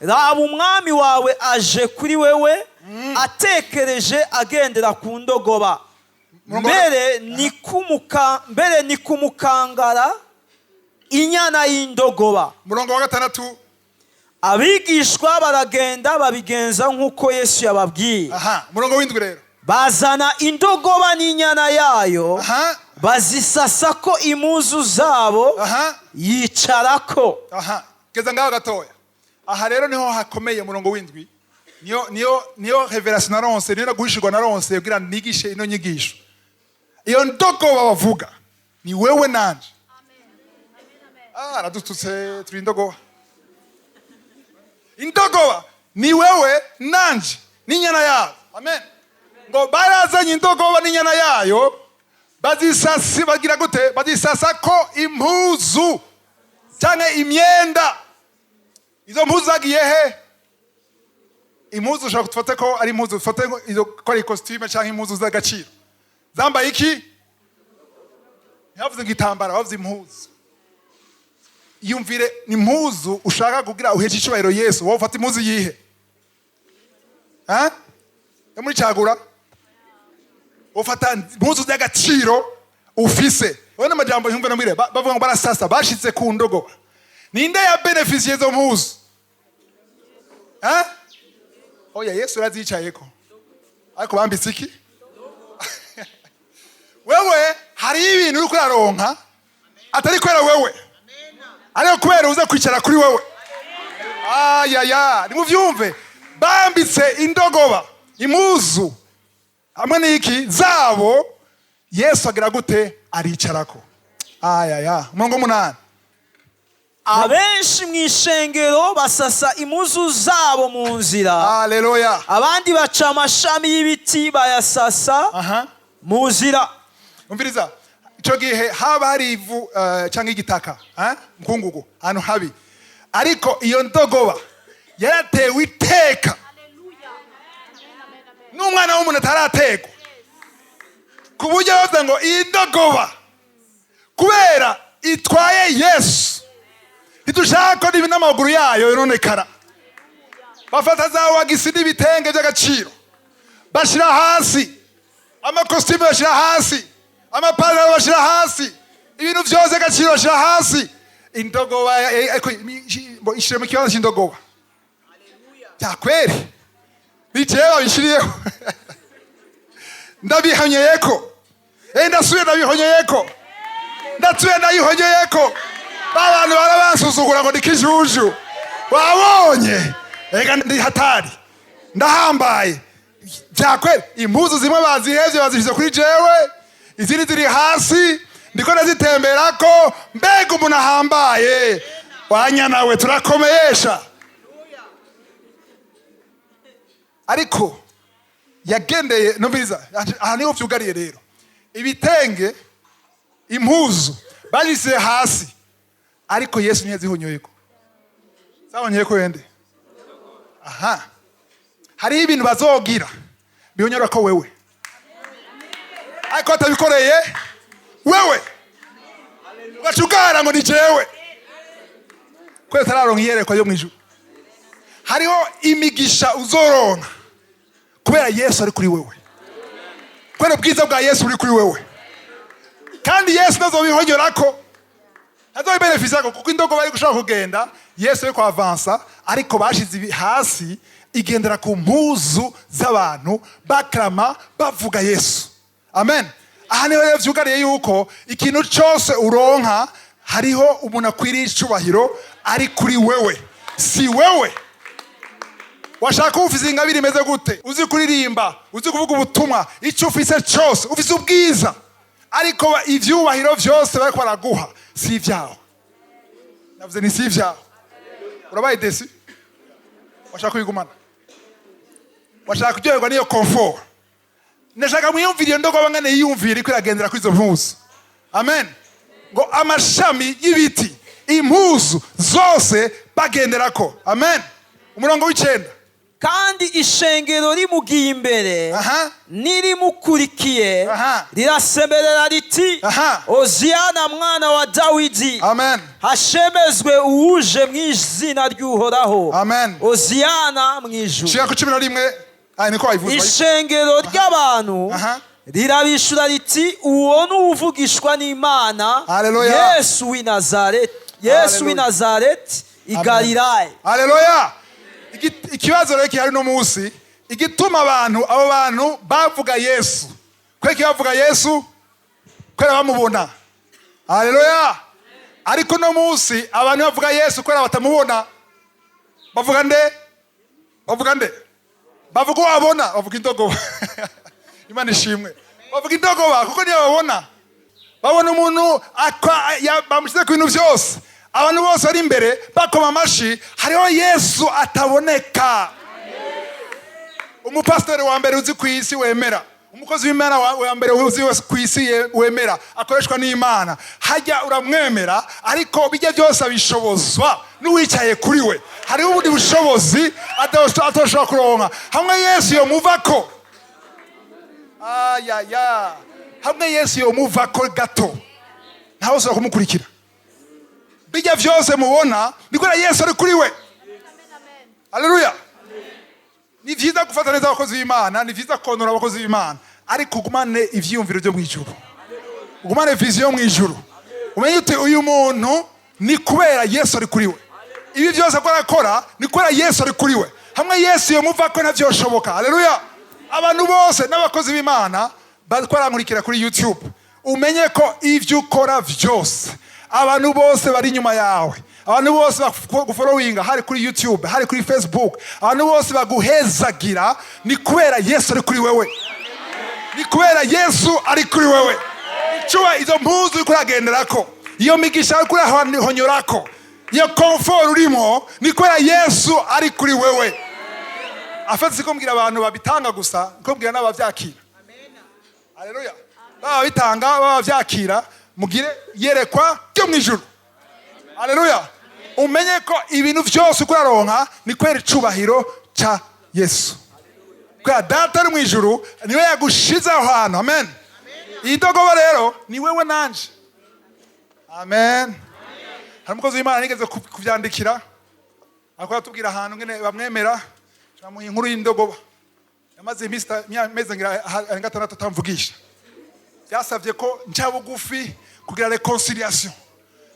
Raba, umwami wawe aje kuri wewe.' Atekereje agendera ku ndogoba. Murongo Mbere ni kumukangara, inyana y'indogoba. Murongo wa gatandatu. Abigishwa baragenda, babigenza nk'uko Yesu yababwiye. Aha, umurongo w'indwi rero. Bazana indogoba n'inyana yayo, bazisasa ko impuzu zabo, yicarako. Aha, geza ngaho gatoya. Aha rero niho hakomeye. Umurongo w'indwi niyo révélation naronse, niyo naguhishirwa naronse kugira nigishe ino nyigisho. Iyo ndogoba bavuga ni wewe nanje. Ah, aradututse, turi indogoba. Indogoba ni wewe nanje n'inyana yayo. Amen. Ngo barazanye indogoba n'inyana yayo, bazisasi, bagira gute? Bazisasa ko impuzu cyangwa imyenda. Izo mpuzu zagiye he? Impuzu ushobora gufata ko ari impuzu, ufate izo ko ari costume cyangwa impuzu z'agaciro. Zambaye iki? Ntibavuze ngo igitambara, bavuze impuzu. Yumvire, ni impuzu ushaka kugira uheshe icyubahiro Yesu. Wowe ufata impuzu yihe? Ha? Yo muri cagura? Ufata impuzu z'agaciro ufise wowe. N'amajambo yumve namwire, bavuga ngo barasasa, bashitse ku ndogoba. Ninde ya bénéficié izo mpuzu? Ha? Oya, Yesu yarazicayeko, ariko bambitse iki? Wewe hari ibintu uriko uraronka atari kubera wewe, ariko kubera uza kwicara kuri wewe. Ayaya, nimuvyumve. Bambitse indogoba impuzu hamwe n'iki zabo, Yesu agira gute? Aricarako. Ayaya, umurongo w'umunani. Abenshi mu ishengero basasa impuzu zabo mu nzira, Haleluya. abandi baca amashami y'ibiti bayasasa mu nzira. Umviriza, icyo gihe haba hari ivu cyangwa igitaka, eh? Mukungugu, ahantu habi. Ariko iyo ndogoba yaratewe iteka n'umwana w'umuntu atarategwa, ku buryo bavuga ngo iyi ndogoba kubera itwaye Yesu, ntidushaka ko n'amaguru yayo yononekara. Bafata za wagisi n'ibitenge by'agaciro bashyira hasi, amakositimu bashyira hasi, amapantaro bashyira hasi, ibintu byose agaciro bashyira hasi. Indogoba ariko ishyire mu kibanza cy'indogoba byakweri bicaye babishyiriyeho. Ndabihonyeyeko. Ndasubiye, ndabihonyeyeko, ndasubiye, ndayihonyeyeko. Ba bantu barabansuzugura ngo ni kijuju. Wabonye ega ndi hatari, ndahambaye byakweri. Impuzu zimwe bazihevye, bazishyize kuri jewe, izindi ziri hasi, ndiko ndazitemberako. Mbega umuntu ahambaye! Wanyana we, turakomeyesha. Ariko yagendeye, numviriza, aha niho vyugariye rero. Ibitenge, impuzu bazisize hasi, ariko Yesu ntiyazihonyoyeko. Zabonyeko yende. Aha hariho ibintu bazogira bihonyora ko wewe, ariko batabikoreye wewe, ugaca ugara ngo ni jewe, kubera utararonka iyerekwa yo mw'ijuru. Hariho imigisha uzoronka kubera Yesu ari kuri wewe, kubera ubwiza bwa Yesu buri kuri wewe. Kandi Yesu ntazobihonyorako, ntazobibénéficiako, kuko indogoba ari gushobora kugenda Yesu ariko avansa. Ariko bashize ibi hasi, igendera ku mpuzu z'abantu, bakrama bavuga Yesu. Amen. Aha niho rero vyugariye yuko ikintu cyose uronka, hariho umuntu akwiriye icubahiro ari kuri wewe, si wewe. Washaka ufise ingabire imeze gute, uzi kuririmba, uzi kuvuga ubutumwa, icyo ufise cyose, ufise ubwiza, ariko ivyubahiro vyose bariko baraguha si ivyawe. Navuze ni si ivyawe. Urabaye déçu. Washaka kubigumana, washaka kuryoherwa n'iyo confort. Ndashaka mwiyumvire iyo ndogoba ngane yiyumvire iko iragendera kuri izo mpuzu. Amen. Ngo amashami y'ibiti, impuzu zose bagenderako. Amen. Umurongo w'icenda. Kandi ishengero rimugiye imbere n'irimukurikiye, rirasemerera riti: "Oziyana mwana wa Dawidi." Amen. "Hashemezwe uwuje mu izina ry'Uhoraho." Amen. "Oziyana mu ijuru." Shika ku 11. Ah, niko bayivuze. Ishengero ry'abantu rirabishura riti: "Uwo ni uwuvugishwa n'Imana, Haleluya. Yesu w'i Nazareti, Yesu w'i Haleluya. Nazareti i Galilaya." Haleluya. Ikibazo rero gihari uno munsi, igituma abantu, abo bantu bavuga Yesu, kubera bavuga Yesu kubera bamubona. Haleluya. Ariko uno munsi abantu bavuga Yesu kubera batamubona. Bavuga nde? Bavuga nde? Bavuga uwo babona, bavuga indogoba. Imana ishimwe. Bavuga indogoba kuko niyo babona. Babona umuntu bamushyize ku bintu byose, abantu bose bari imbere bakoma amashi. Hariho Yesu ataboneka. Umupasitori wa mbere uzi ku isi wemera, umukozi w'Imana wa mbere uzi wese ku isi wemera akoreshwa n'Imana, hajya uramwemera, ariko bijya byose abishobozwa n'uwicaye kuri we. Hariho ubundi bushobozi atoshobora kuronka. Hamwe Yesu yomuvako, ayaya, hamwe Yesu yomuvako gato, ntawe ushobora kumukurikira. Bijya byose mubona ni kubera Yesu ari kuri we. Haleluya. Ni byiza gufata neza abakozi b'Imana, ni byiza konora abakozi b'Imana, ariko ugumane ivyiyumviro byo mu ijuru, ugumane vision yo mu ijuru, umenye uti: "Uyu muntu ni kubera Yesu ari kuri we. Ibi byose akora akora ni kubera Yesu ari kuri we." Hamwe Yesu yomuvako, ntavyoshoboka. Haleluya. Abantu bose n'abakozi b'Imana bariko barankurikira kuri YouTube, umenye ko ivyo ukora vyose, abantu bose bari inyuma yawe, abantu bose bagufollowinga, hari kuri YouTube, hari kuri Facebook, abantu bose baguhezagira, ni kubera Yesu ari kuri wewe, ni kubera Yesu ari kuri wewe. Icuba izo mpuzu uriko uragenderako, iyo migisha uriko urahonyorako, iyo comfort urimo, ni kubera Yesu ari kuri wewe. Afite siko mbwira abantu babitanga gusa, niko mbwira n'abavyakira. Haleluya. Baba bitanga, baba byakira, mugire yerekwa ryo mu ijuru. Haleluya. Umenye ko ibintu byose uko uraronka ni kubera icubahiro ca Yesu, kubera Data ari mu ijuru niwe yagushize aho hantu. Amen. Iyi dogoba rero ni wewe nanje. Amen. Hari umukozi w'Imana nigeze kuvyandikira, ariko aratubwira ahantu ngene bamwemera, turamuha inkuru y'indogoba. Yamaze iminsi amezi ngira arenga 6 atamvugisha. Byasabye ko nca bugufi kugira réconciliation,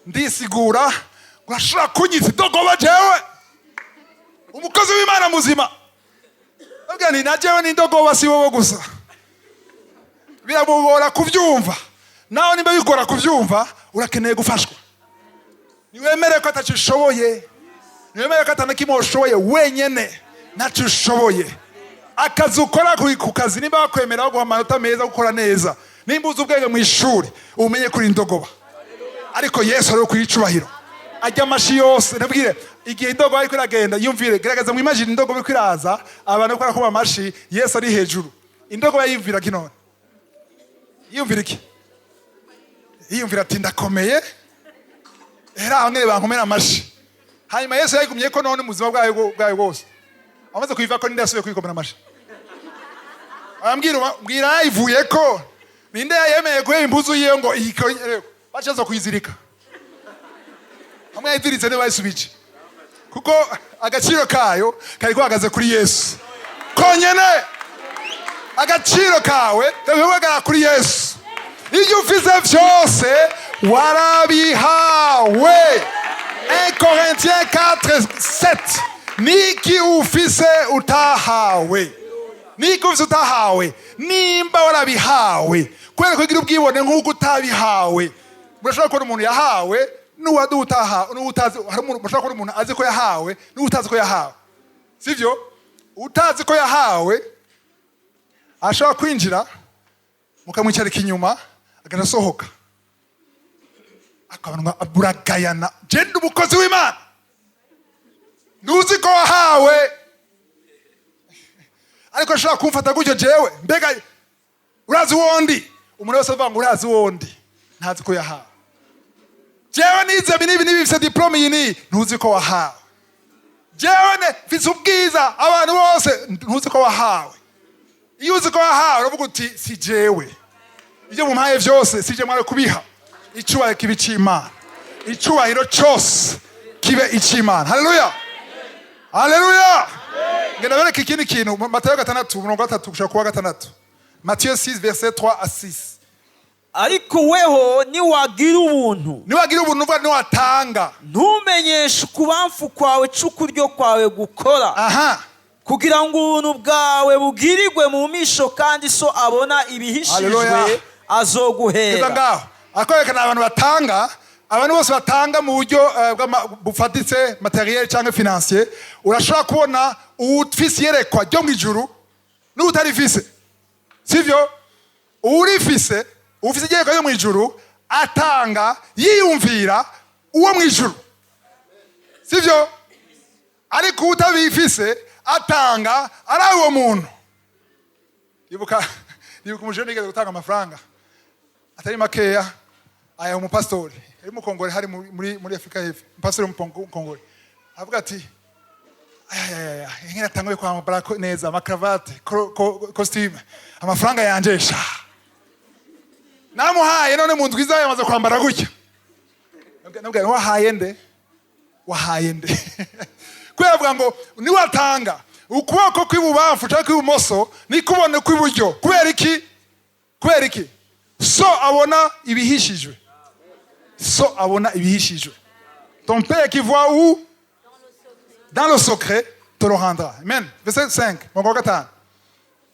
ndisigura: "Urashobora kunyita indogoba jewe umukozi w'Imana muzima?" Ndabwira nti: "Na jewe ni indogoba, si wowe gusa." Biramugora kubyumva. Nawe nimba bigora kubyumva, urakeneye gufashwa. Niwemere ko atacyo ushoboye, niwemere ko atanakimwe ushoboye wenyene, ntacyo ushoboye. Akazi ukora, ku kazi nimba bakwemera baguha amanota meza, gukora neza, nimba uzi ubwenge mu ishuri, umenye kuri indogoba, ariko Yesu ari ku icubahiro ajya amashi yose. Nabwire igihe indogoba ariko iragenda, yumvire, gerageza mwimagine indogoba iriko iraza, abantu bariko barakoma amashi, Yesu ari hejuru. Indogoba yiyumvira ki none? Yiyumvira iki? Yiyumvira ati: "Ndakomeye, era bamwe bankomera amashi." Hanyuma Yesu yayigumye ko none mu buzima bwayo bwose, amaze kuyiva ko, ninde yasubiye kuyikomera amashi? Arambwira, mbwira, yayivuye ko ninde yayemeye guheba impuzu yiwe ngo iyikore? Bacaza kuyizirika hamwe, yayiziritse, ntibayisubije, kuko agaciro kayo kari guhagaze kuri Yesu konyene. Agaciro kawe kari guhagarara kuri Yesu. Ibyo ufise vyose warabihawe. 1 Corinthiens 4 7. Niki ufise utahawe? Niki ufise utahawe? Nimba warabihawe, kubera kugira ubwibone nk'uko utabihawe. Murashobora kubona umuntu yahawe n'uwutaha n'utazi. Hari umuntu, mushobora kubona umuntu azi ko yahawe n'utazi ko yahawe, sivyo? Utazi ko yahawe ashobora kwinjira, mukamwicarika inyuma, aganasohoka, akabona buragayana: "Genda, umukozi w'Imana." Ntuzi ko wahawe, ariko ashobora kumfata gutyo jewe. Mbega urazi uwondi? Umuntu wese avuga ngo urazi uwondi, ntazi ko yahawe. "Jewe nize ibi n'ibi n'ibi, mfise diplôme iyi n'iyi." Ntuzi ko wahawe. "Jewe ne mfise ubwiza abantu bose." Ntuzi ko wahawe. Iyo uzi ko wahawe, uravuga uti: "Si jewe, ibyo mumpaye byose si je mwari kubiha. Icubahiro kibe ic'Imana, icubahiro cyose kibe ic'Imana." Haleluya, haleluya. Ngenda bereka ikindi kintu. Matayo 6, umurongo wa 3 gushika kuwa 6. Matthieu 6, verset 3 à 6. Ariko weho, niwagira ubuntu, Niwagira ubuntu, uvuga niwatanga, ntumenyeshe ukubamfu kwawe c'ukuryo kwawe gukora, kugira ngo ubuntu bwawe bugirirwe mu misho, kandi so abona ibihishijwe Haleluya. Kugeza azoguhera. ngaho akwerekana abantu batanga, abantu bose batanga mu buryo bufatitse, matériel cyangwa financier. Urashobora kubona uwufise iyerekwa ryo mu ijuru n'utarifise, sivyo? Uwurifise, ufise iyerekwa ryo mu ijuru, atanga yiyumvira uwo mu ijuru, sivyo? Ariko utabifise atanga ari uwo muntu. Ibuka umujene yigeze gutanga amafaranga atari makeya, aya umupastori yari umukongore, hari muri Afurika y'Epfo, umupastori w'umukongore avuga ati: "Aya ingene atanguye kwambara neza amakravate, costume, amafaranga yanje sha namuhaye, none mu ndwi iza yamaze kwambara gutya." Nabwira: "Wahaye nde? Wahaye nde?" Kubera avuga ngo niwatanga, ukuboko kw'ibubamfu cyangwa kw'ibumoso nikubone kw'iburyo. Kubera iki? Kubera iki? So abona ibihishijwe, so abona ibihishijwe. Ton père qui voit où? Dans le secret, te le rendra. Amen. Verset 5, murongo wa 5.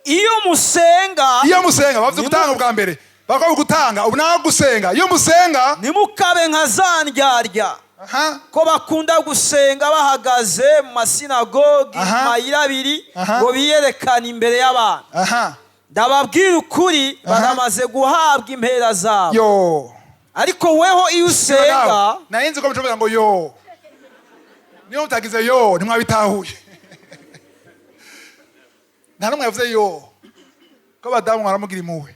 Iyo musenga, Iyo musenga, bavuze gutanga ubwa mbere, bakavuga gutanga, ubu naho gusenga. Iyo musenga, ntimukabe nka za ndyarya, ko bakunda gusenga bahagaze mu masinagogi, mu mayira abiri, ngo biyerekane imbere y'abantu. Ndababwira ukuri, baramaze guhabwa impera zabo. Yo. Ariko weho, iyo usenga, Nari nzi ko mucombera ngo yo. Niyo mutagize yo, ntimwabitahuye. Nta n'umwe yavuze yo. Ko abadamu mwaramugira impuhwe.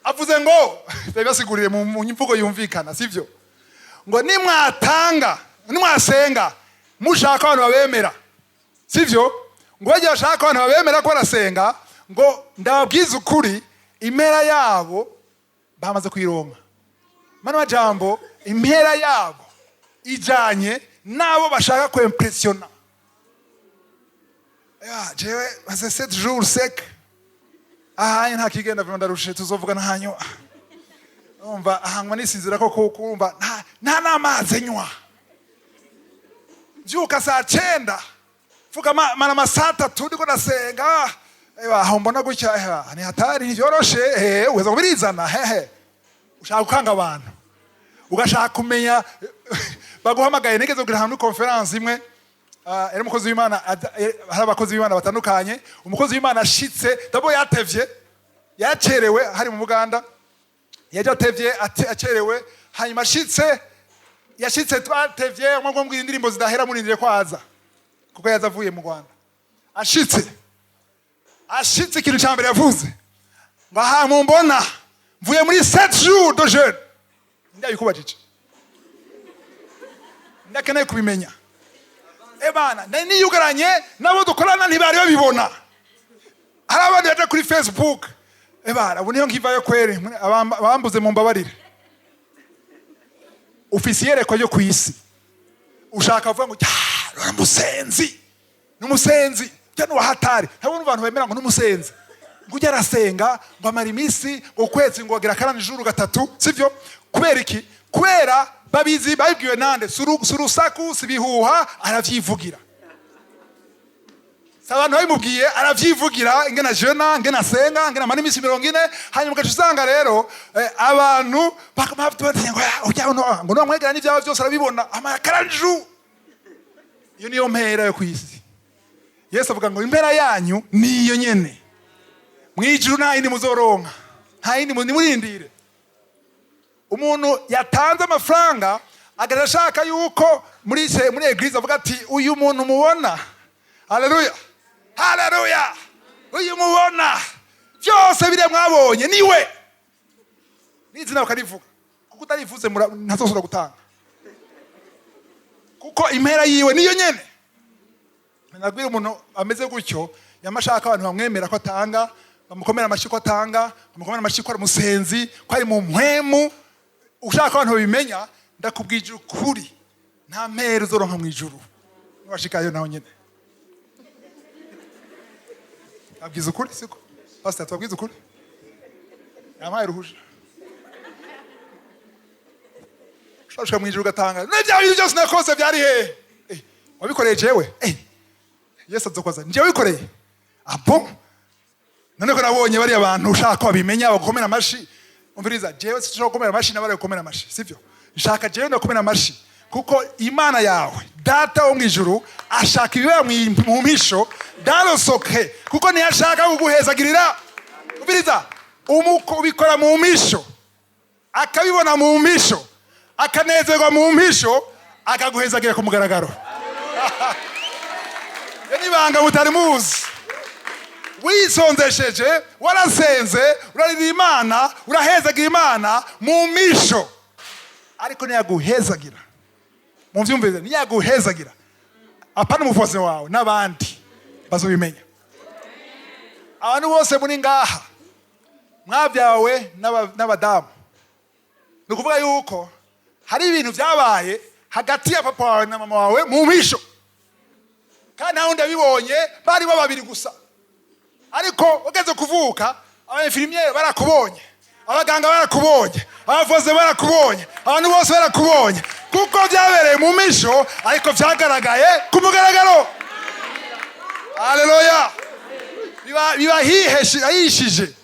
Avuze ngo ndabibasigurire mu mvugo yumvikana, sivyo? Ngo nimwatanga, nimwasenga mushaka abantu babemera, sivyo? Ngo bajya bashaka abantu babemera ko barasenga, ngo ndababwiza ukuri, impera yabo bamaze kuyironka. Mano majambo, impera yabo ijanye n'abo bashaka kwimpressionna. Ya, jewe maze 7 jours sec ahanye, nta kigenda vima, ndarushe, tuzovugana hanyuma. Umva, ahanywa nisinzira ko kumva nta n'amazi nywa, mbyuka saa 9, mvuga mara amasaha 3 ndiko ndasenga. Ewa, aho mbona gutya, ewa, ni hatari, ntibyoroshe. Uweza kubirizana hehe? Ushaka gukanga abantu, ugashaka kumenya baguhamagaye. Nigeze kugira ahantu muri conférence imwe, yari umukozi w'Imana, hari abakozi b'Imana batandukanye. Umukozi w'Imana ashitse dabo yatevye, yacerewe, hari mu Buganda, yaje atevye, acerewe. Hanyuma ashitse, yashitse twatevye, umwe mbwira indirimbo zidahera, murindire ko aza, kuko yaza avuye mu Rwanda. Ashitse, ikintu cya mbere yavuze ngo: "Aha mumbona mvuye muri 7 jours de jeûne." Ndabikubajije, ndakeneye kubimenya. Ebana, nari niyugaranye nabo dukorana, ntibari babibona. Hari abandi baja kuri Facebook. Ebana, ubu niyo nkivayo kweri, abambuze mumbabarire. Ufise iyerekwa ryo ku isi, ushaka kuvuga ngo: "Ah, uri umusenzi, ni umusenzi ujya n'uwahatari." Ntabwo abantu bemera ngo n'umusenzi, ngo ujya arasenga, ngo amara iminsi, ngo ukwezi, ngo agira karani ijuru gatatu, sibyo? Kubera iki? Kubera babizi, babibwiwe nande? Si urusaku, si ibihuha, aravyivugira. Si abantu babimubwiye, aravyivugira ingena jeûna, ingena asenga, ingena amara iminsi 40. Hanyuma ugaca usanga rero abantu bakama batinya ngo: "Ah, ujya ngo nuwamwegera n'ivyawe byose arabibona, amara karanju." Iyo niyo mpera yo kw'isi. Yesu avuga ngo impera yanyu niyo nyene mwijuru, nta yindi muzoronka, nta yindi, nimurindire. Umuntu yatanze amafaranga agaca ashaka yuko muri église avuga ati: "Uyu muntu mubona, haleluya, haleluya, uyu mubona byose biriya mwabonye niwe." N'izina bakarivuga, kuko utarivuze ntazosubira gutanga, kuko impera yiwe niyo nyene. Nabwira umuntu ameze gutyo, yama ashaka abantu bamwemera ko atanga, bamukomera amashyi ko atanga, bamukomera amashyi ko ari umusenzi, ko ari mu mpwemu, ushaka abantu babimenya. Ndakubwije ukuri, nta mpera uzoronka mu ijuru niwashikayo naho nyene. Abwiza ukuri, siko pastor? Tubabwiza ukuri, yampaye uruhusha. Ushobora mu ijuru ugatanga n'ibya bintu byose nakoze byari hehe? Wabikoreye jewe? Yesu azokoza njyewe wikoreye abo. None ko nabonye bariya bantu ushaka ko babimenya bagukomera amashi. Umviriza, jewe sinshobora gukomera amashi n'abari gukomera amashi, sibyo? Nshaka jewe ndakomera amashi, kuko Imana yawe, Data wo mu ijuru, ashaka ibibera mu mpisho darosoke, kuko niyo ashaka kuguhezagirira. Umviriza, ubikora mu mpisho, akabibona mu mpisho, akanezerwa mu mpisho, akaguhezagira ku mugaragaro. Iyo ni ibanga mutari muzi. Wisonzesheje, warasenze, urarira Imana, urahezagira Imana mu misho, ariko ntiyaguhezagira. Muvyumvirize, ntiyaguhezagira apana umuvozi wawe n'abandi bazobimenya. Abantu bose muri ngaha mwabyawe n'abadamu, ni ukuvuga yuko hari ibintu byabaye hagati ya papa wawe na mama wawe mu mpisho, kandi nta wundi yabibonye, bari bo babiri gusa. Ariko ugeze kuvuka, aba infirmières barakubonye, abaganga barakubonye, abavuzi barakubonye, abantu bose barakubonye, kuko byabereye mu misho ariko byagaragaye ku mugaragaro. Haleluya! Biba ahihishije.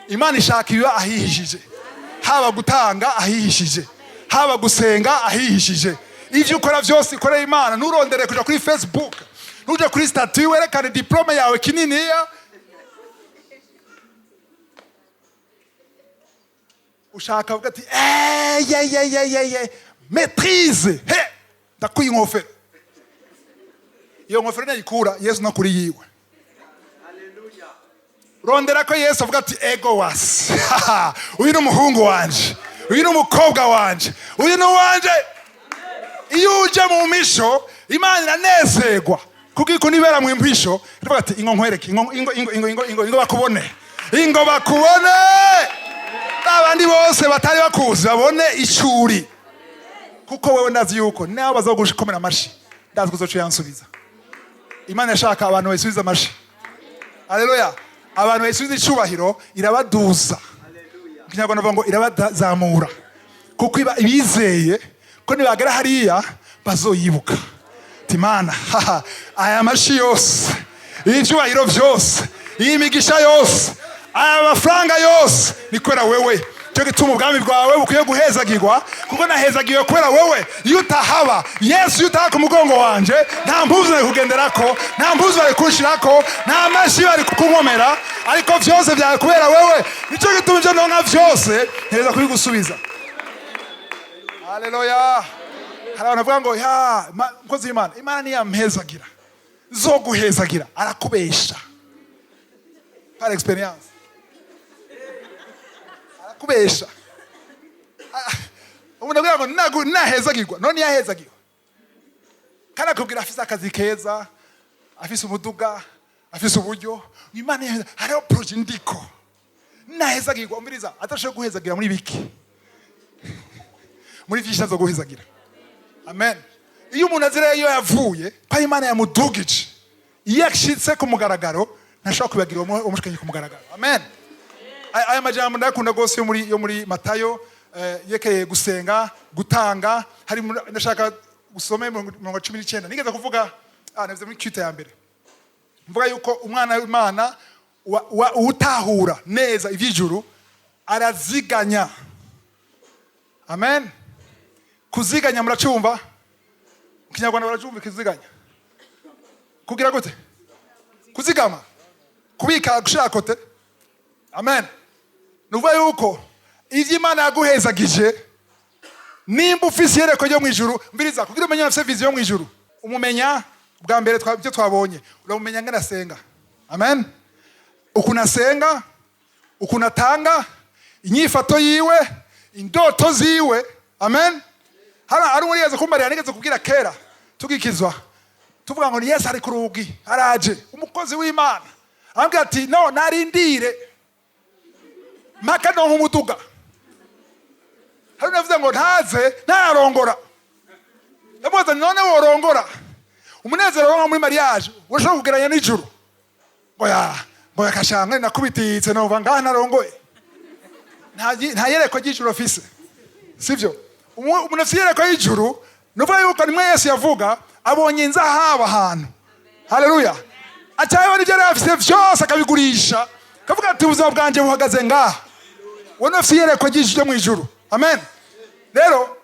Imana ishaka ibiba ahihishije, haba gutanga ahihishije, haba gusenga ahihishije. Ibyo ukora byose ikorera Imana, nturondere kuja kuri Facebook, ntuje kuri statut werekane diplôme yawe kininiya. Ushaka uvuga ati: "Eh, ye ye ye ye ye, maîtrise he, ndakuye inkofero." Iyo nkofero nayikura Yesu no kuri yiwe. Rondera ko Yesu avuga ati: "Ego wasi, uyu ni umuhungu wanje, uyu ni umukobwa wanje, uyu ni uwanje." Iyo uje mu misho, Imana iranezerwa, kuko ikunda ibera mu mpisho. Iravuga ati: "Ingo nkwereke, ingo, ingo, ingo, ingo, ingo, ingo, ingo bakubone, ingo bakubone." Babandi bose batari bakuzi babone icuri, kuko wewe ndazi yuko nawe bazogukomera amashi, ndazi ko uzoca uyansubiza. Imana yashaka abantu bayisubiza amashi. Haleluya! Abantu bayisubiza icubahiro, irabaduza. Mu Kinyarwanda bavuga ngo irabazamura, kuko iba ibizeye ko nibagera hariya bazoyibuka. Ati: "Imana, haha, aya mashi yose, ibyubahiro byose, iyi migisha yose, aya mafaranga yose ni kubera wewe. Cyo gituma ubwami bwawe bukwiye guhezagirwa, kuko nahezagiwe kubera wewe. Iyo utahaba Yesu, iyo utahaba ku mugongo wanje, nta mpuzu nari kugenderako, nta mpuzu bari kunshirako, nta mashi bari kunkomera, ariko byose byawe kubera wewe. Nicyo gituma ibyo ndonka byose ntereza kubigusubiza." Haleluya! Hari abantu bavuga ngo: "Ya mukozi w'Imana, Imana niyampezagira zoguhezagira." Arakubesha par expérience, arakubesha. Umuntu avuga ngo nahezagirwa, none yahezagirwa kandi akubwira afise akazi keza, afise umuduga, afise uburyo. Imana yaheza, hariho projet ndiko nahezagirwa. Umviriza, atashoboye guhezagira muri biki, muri vyinshi azo guhezagira. Amen. Iyo umuntu azira iyo yavuye, ko ari Imana yamudugije, iyo ashitse ku mugaragaro ntashobora kwibagira uwo mushikanye ku mugaragaro. Amen. Aya majambo ndayakunda rwose yo muri Matayo, yekeye gusenga, gutanga. Hari ndashaka gusome mirongo 19. Nigeze kuvuga, navuze muri culte ya mbere, mvuga yuko umwana w'Imana utahura neza ivy'ijuru araziganya. Amen. Kuziganya muracumva? Mu Kinyarwanda baracumva kuziganya? Kugira gute? Kuzigama, kubika, gushira côté. Amen. Ni ukuvuga yuko ivyo Imana yaguhezagije, nimba ufise iyerekwa ryo mu ijuru, mbiriza, kugira umenye afise vision yo mu ijuru, umumenya bwa mbere ibyo twabonye, uramumenya ngene asenga. Amen. Ukuntu asenga, ukuntu atanga, inyifato yiwe, indoto ziwe. Amen. Hano hari umuntu yigeze kumbarira, nigeze kubwira kera tugikizwa, tuvuga ngo ni Yesu ari ku rugi araje, umukozi w'Imana arambwira ati: "No narindire mpaka ndonka umuduga." Hari unavuze ngo ntaze ntararongora. Ndamubaza: "None worongora, umunezero uronka muri mariage urashobora kugeranya n'ijuru?" Ngo ya Ngo yakashanga nakubititse, nova ngaha narongoye. Nta yerekwa ry'ijuru afise, sivyo? Umuntu afise iyerekwa y'ijuru, nuvuga yuko nimwe Yesu yavuga abonye inzahabu ahantu. Haleluya! Acayabona ibyo yari afise vyose akabigurisha, akavuga ati: "Ubuzima bwanje buhagaze ngaha." Uwo ni afise iyerekwa ry'ijuru ryo mu ijuru. Amen. Rero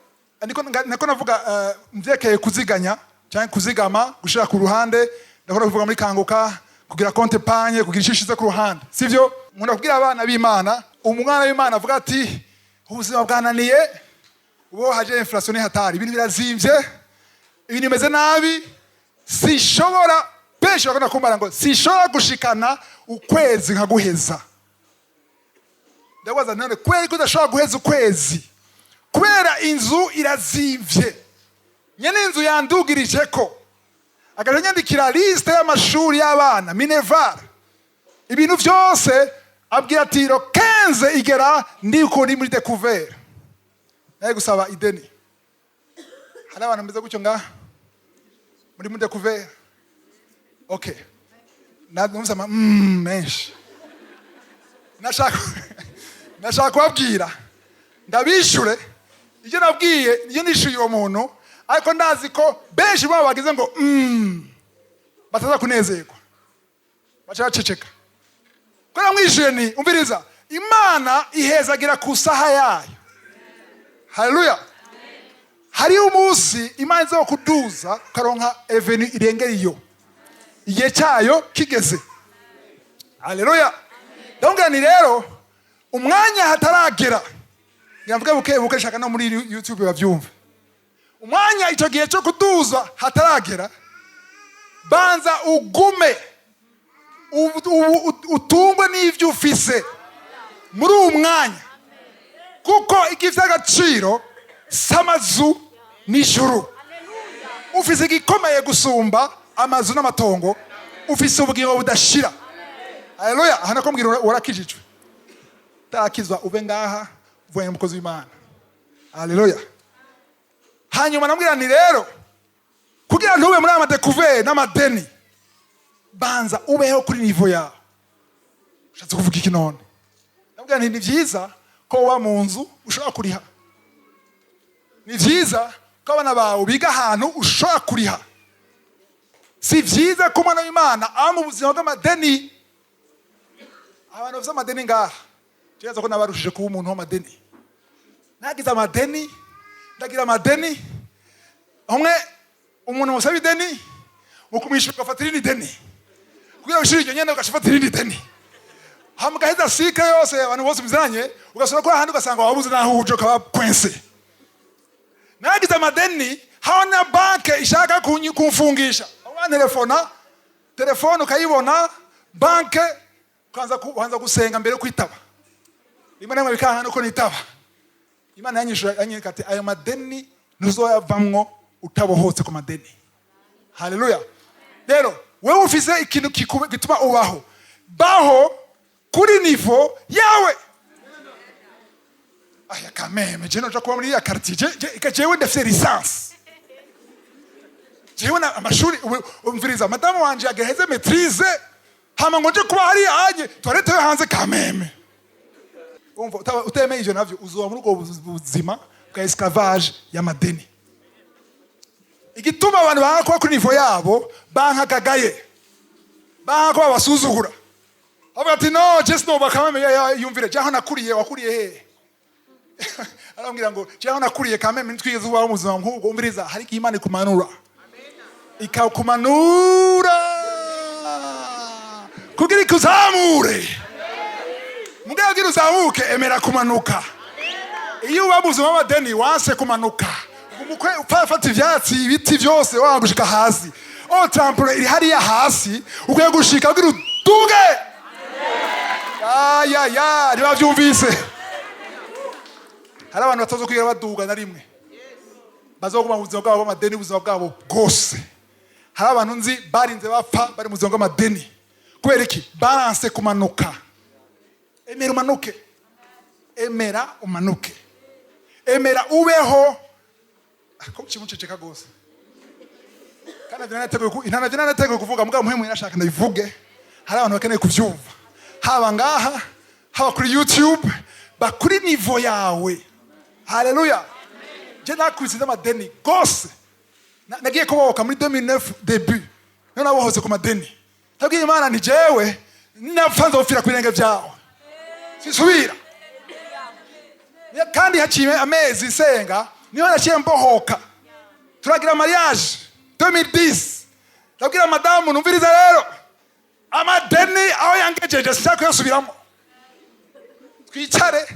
niko navuga mvyerekeye kuziganya cyangwa kuzigama, gushira ku ruhande. Ndakora kuvuga muri Kanguka, kugira compte épargne, kugira icyo ushize ku ruhande, sivyo? Nkunda kubwira abana b'Imana, umwana w'Imana avuga ati: "Ubuzima bwananiye, ubu haje inflation, ni hatari, ibintu birazimvye, ibintu bimeze nabi, sinshobora." Benshi bakunda kumbara ngo: "Sinshobora gushikana ukwezi nkaguheza." Ndabaza: "None kubera ko udashobora guheza ukwezi?" "Kubera inzu irazimvye, nyene inzu yandugirije ko agaca nyandikira liste y'amashuri y'abana, minerval, ibintu byose." Abwira ati: "Le 15 igera ndiko ni muri découvert, naye gusaba ideni." Hari abantu bameze gutyo ngaha muri découvert? Okay, numvise ama menshi. Nashaka kubabwira, ndabishure ibyo nabwiye, iyo nishyuye uwo muntu, ariko ndazi ko benshi babo bagize ngo bataza kunezerwa, baca baceceka ko namwishuye. Ni umviriza, Imana ihezagira ku saha yayo. Haleluya! Hariho umunsi Imana iza kuduza, ukaronka revenu irengera iyo, igihe cyayo kigeze. Haleluya! Ndamubwira ni rero umwanya hataragera, ngira mvuge buke buke, shaka no muri YouTube babyumve. Umwanya icyo gihe cyo kuduza hataragera, banza ugume utungwe n'ibyo ufise muri uwo mwanya, kuko igifite agaciro si amazu n'ijuru. Ufise igikomeye gusumba amazu n'amatongo, ufise ubugingo budashira. Haleluya! Aha nako mbwira warakijijwe, utarakizwa ube ngaha uvuye n'umukozi w'Imana. Haleluya! Hanyuma namubwira nti: "Rero kugira ntube muri aya ma découvert n'amadeni, banza ubeho kuri niveau yawe." "Ushatse kuvuga iki none?" Namubwira nti: "Ni byiza ko uba mu nzu ushobora kuriha, ni byiza ko abana bawe biga ahantu ushobora kuriha. Si byiza ko umwana w'Imana aba mu buzima bw'amadeni." Abantu bafite amadeni ngaha, kibaza ko nabarushije kuba umuntu w'amadeni. Nagize amadeni, ndagira amadeni. Umwe umuntu musaba ideni, mu kumwishyura ugafata irindi deni, kugira ngo wishyure iryo nyene ugafata irindi deni, hama ugaheza cycle yose, abantu bose muziranye, ugasura ko ahandi ugasanga wabuze naho uje, ukaba coincé. Nagize amadeni haho na banke ishaka kumfungisha. Wantelefona telefone ukayibona banke, ukanza gusenga mbere yo kwitaba. Rimwe na rimwe bikanka nuko nitaba. Imana yanyishura, yanyereka ati: "Ayo madeni ntuzoyavamwo utabohotse ku madeni." Haleluya! Rero wewe ufise ikintu gituma ubaho, baho kuri niveau yawe. Aya kameme je noja kuba muri ya quartier, jewe ndafise licence, jewe na amashuri. Umviriza, madamu wanje agaheze maîtrise, hama ngo nje kuba hariya anye toilette yo hanze. Kameme umva, utemeye ivyo navyo, uzoba muri ubwo buzima bwa esclavage y'amadeni. Igituma abantu banga kuba kuri niveau yabo, bankagagaye, banga ko babasuzugura, bavuga ati: "No je sinoba." Kameme yumvire jaho nakuriye. Wakuriye hehe? Arambwira ngo: "Jaho nakuriye kameme ntitwigeze ubaho mu buzima nk'ubwo." Umviriza, hari igihe Imana ikumanura, ikakumanura kugira ikuzamure. Mugabo kugira uzamuke, emera kumanuka. Iyo uba mu buzima bw'amadeni, wanse kumanuka, umukwe upfa ivyatsi, ibiti byose, wanga gushika hasi. O tremplin iri hariya hasi, ukwiye gushika kugira uduge. Ya ya, ntibavyumvise. Hari abantu batazo kwigira baduga na rimwe, bazoguma mu buzima bwabo bw'amadeni ubuzima bwabo bwose. Hari abantu nzi barinze bapfa bari mu buzima bw'amadeni. Kubera iki? Baranse kumanuka. Emera umanuke, emera umanuke, emera ubeho. Ko kimuceceka rwose, kandi navyo nanateguye kuvuga, mugabo muhemu yarashaka ndabivuge. Hari abantu bakeneye kuvyumva. Haba ngaha, haba kuri YouTube, bakuri niveau yawe. Haleluya! Je nakubise n'amadeni gose. Nagiye kubohoka muri 2009 début, niho nabohotse ku madeni. Nabwiye Imana nti: "Jewe napfa nzopfira ku birenge byawe, sisubira." Kandi haciye amezi nsenga, niho naciye mbohoka. Turagira mariage 2010. Ndabwira madamu: "Numviriza rero, amadeni aho yangejeje sinshaka kuyasubiramo. Twicare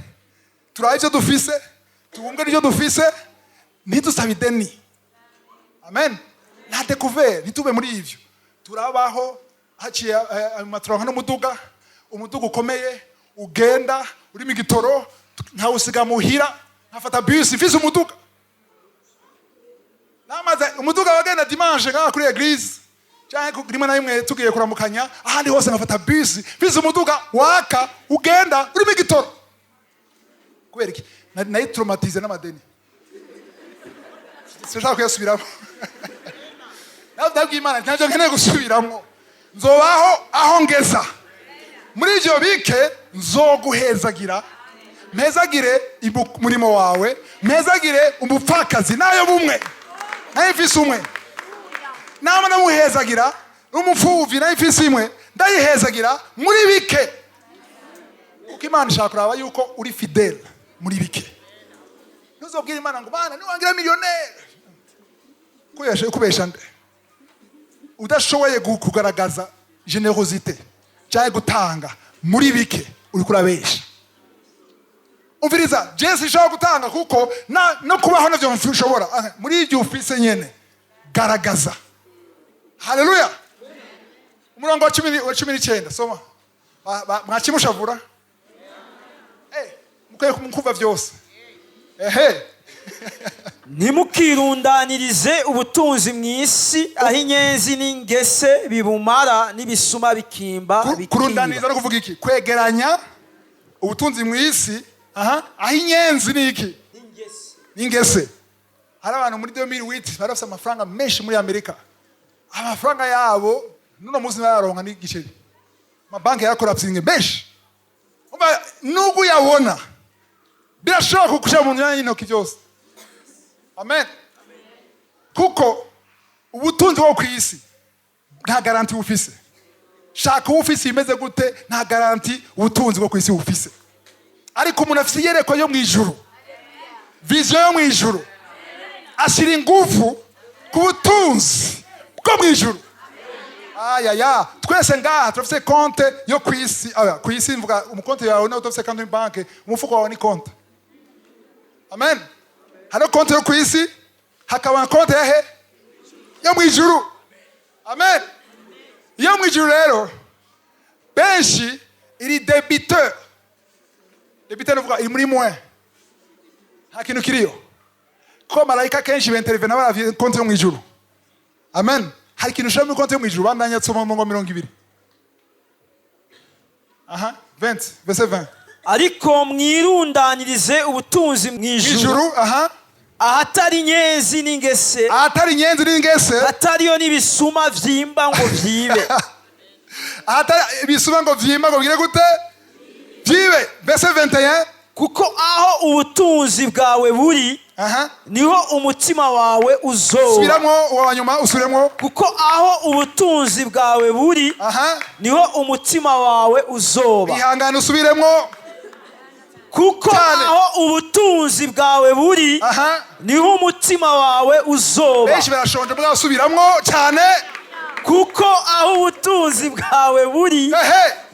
turabe ibyo dufise, tubunge n'ibyo dufise, ntidusabe ideni." Amen. Nta découvert, ntitube muri ivyo. Turabaho, haciye maturonka n'umuduga, umuduga ukomeye ugenda urimo igitoro, nkawusiga muhira, nkafata bus mfise umuduga. Namaze umuduga wagenda dimanche ngaha kuri église, canke rimwe na rimwe tugiye kuramukanya ahandi hose, nkafata bus mfise umuduga waka ugenda urimo igitoro. Kubera iki? Nari traumatisé n'amadeni, sinshaka kuyasubiramo. Ndabwiye Imana, ntacyo nkeneye gusubiramo, nzobaho aho ngeza. Muri ibyo bike nzoguhezagira, mpezagire umurimo wawe, mpezagire umupfakazi nayo bumwe, nayo mfise umwe, nama ndamuhezagira, n'umupfuvyi nayo mfise imwe ndayihezagira muri bike. Kuko Imana ishaka kuraba yuko uri fidèle muri bike. Ntuzobwire Imana ngo: "Mana, niwangira millionnaire." Kubesha, kubesha nde? Udashoboye kugaragaza générosité cyangwa gutanga muri bike, uri kurabesha. Umviriza, je sinshobora gutanga kuko no kubaho navyo nshobora. Ah, muri ibyo ufise nyene garagaza. Haleluya! Umurongo wa 19, soma. Mwakimushavura. Mukwiye kumva byose. Ehe. Ntimukirundanirize ubutunzi mu isi, aho inyenzi n'ingese bibumara, n'ibisuma bikimba bikiba. Kurundaniriza no kuvuga iki? Kwegeranya ubutunzi mu isi, aha, aho inyenzi ni iki? N'ingese. Hari abantu muri 2008 bari bafite amafaranga menshi muri Amerika. Amafaranga yabo nuno munsi bayaronka n'igiceri. Amabanki yarakorapsinge menshi. Umva, nubwo uyabona, birashobora kugushira mu myanya y'intoki byose. Amen. Kuko ubutunzi bwo ku isi nta garantie bufise. Shaka uba ufise imeze gute, nta garantie ubutunzi bwo ku isi bufise. Ariko umuntu afise iyerekwa yo mu ijuru, vision yo mu ijuru, ashyira ingufu ku butunzi bwo mu ijuru. Ayaya, twese ngaha turafise konte yo ku isi. Aya, ku isi mvuga umukonte yawe nawe udafise konte muri banke, umufuko wawe ni konte. Amen. Hariho konte yo ku isi, hakaba konte yahe? Yo mu ijuru. Amen. Iyo mu ijuru rero, benshi iri débiteur. Débiteur nuvuga iri muri moins, nta kintu kiriyo. Ko marayika kenshi benterevena baravye konti yo mu ijuru. Amen. Hari ikintu ushira muri konti yo mu ijuru. Bandanya, tsoma mu ngo 20. Aha, 20, verset 20. Ariko mwirundanirize ubutunzi mu ijuru, ijuru, aha, ahatari inyenzi n'ingese, ahatari inyenzi n'ingese, hatariyo n'ibisuma vyimba ngo vyibe. Ahatari ibisuma ngo vyimba ngo bigire gute? Vyibe. Verset 21. Kuko aho ubutunzi bwawe buri, niho umutima wawe uzoba. Subiramwo uwa nyuma, usubiremwo. Kuko aho ubutunzi bwawe buri, niho umutima wawe uzoba. Ihangane, usubiremwo. Kuko Cyane. aho ubutunzi bwawe buri, niho umutima wawe uzoba. Benshi barashonje, mugasubiramwo cyane. Kuko aho ubutunzi bwawe buri,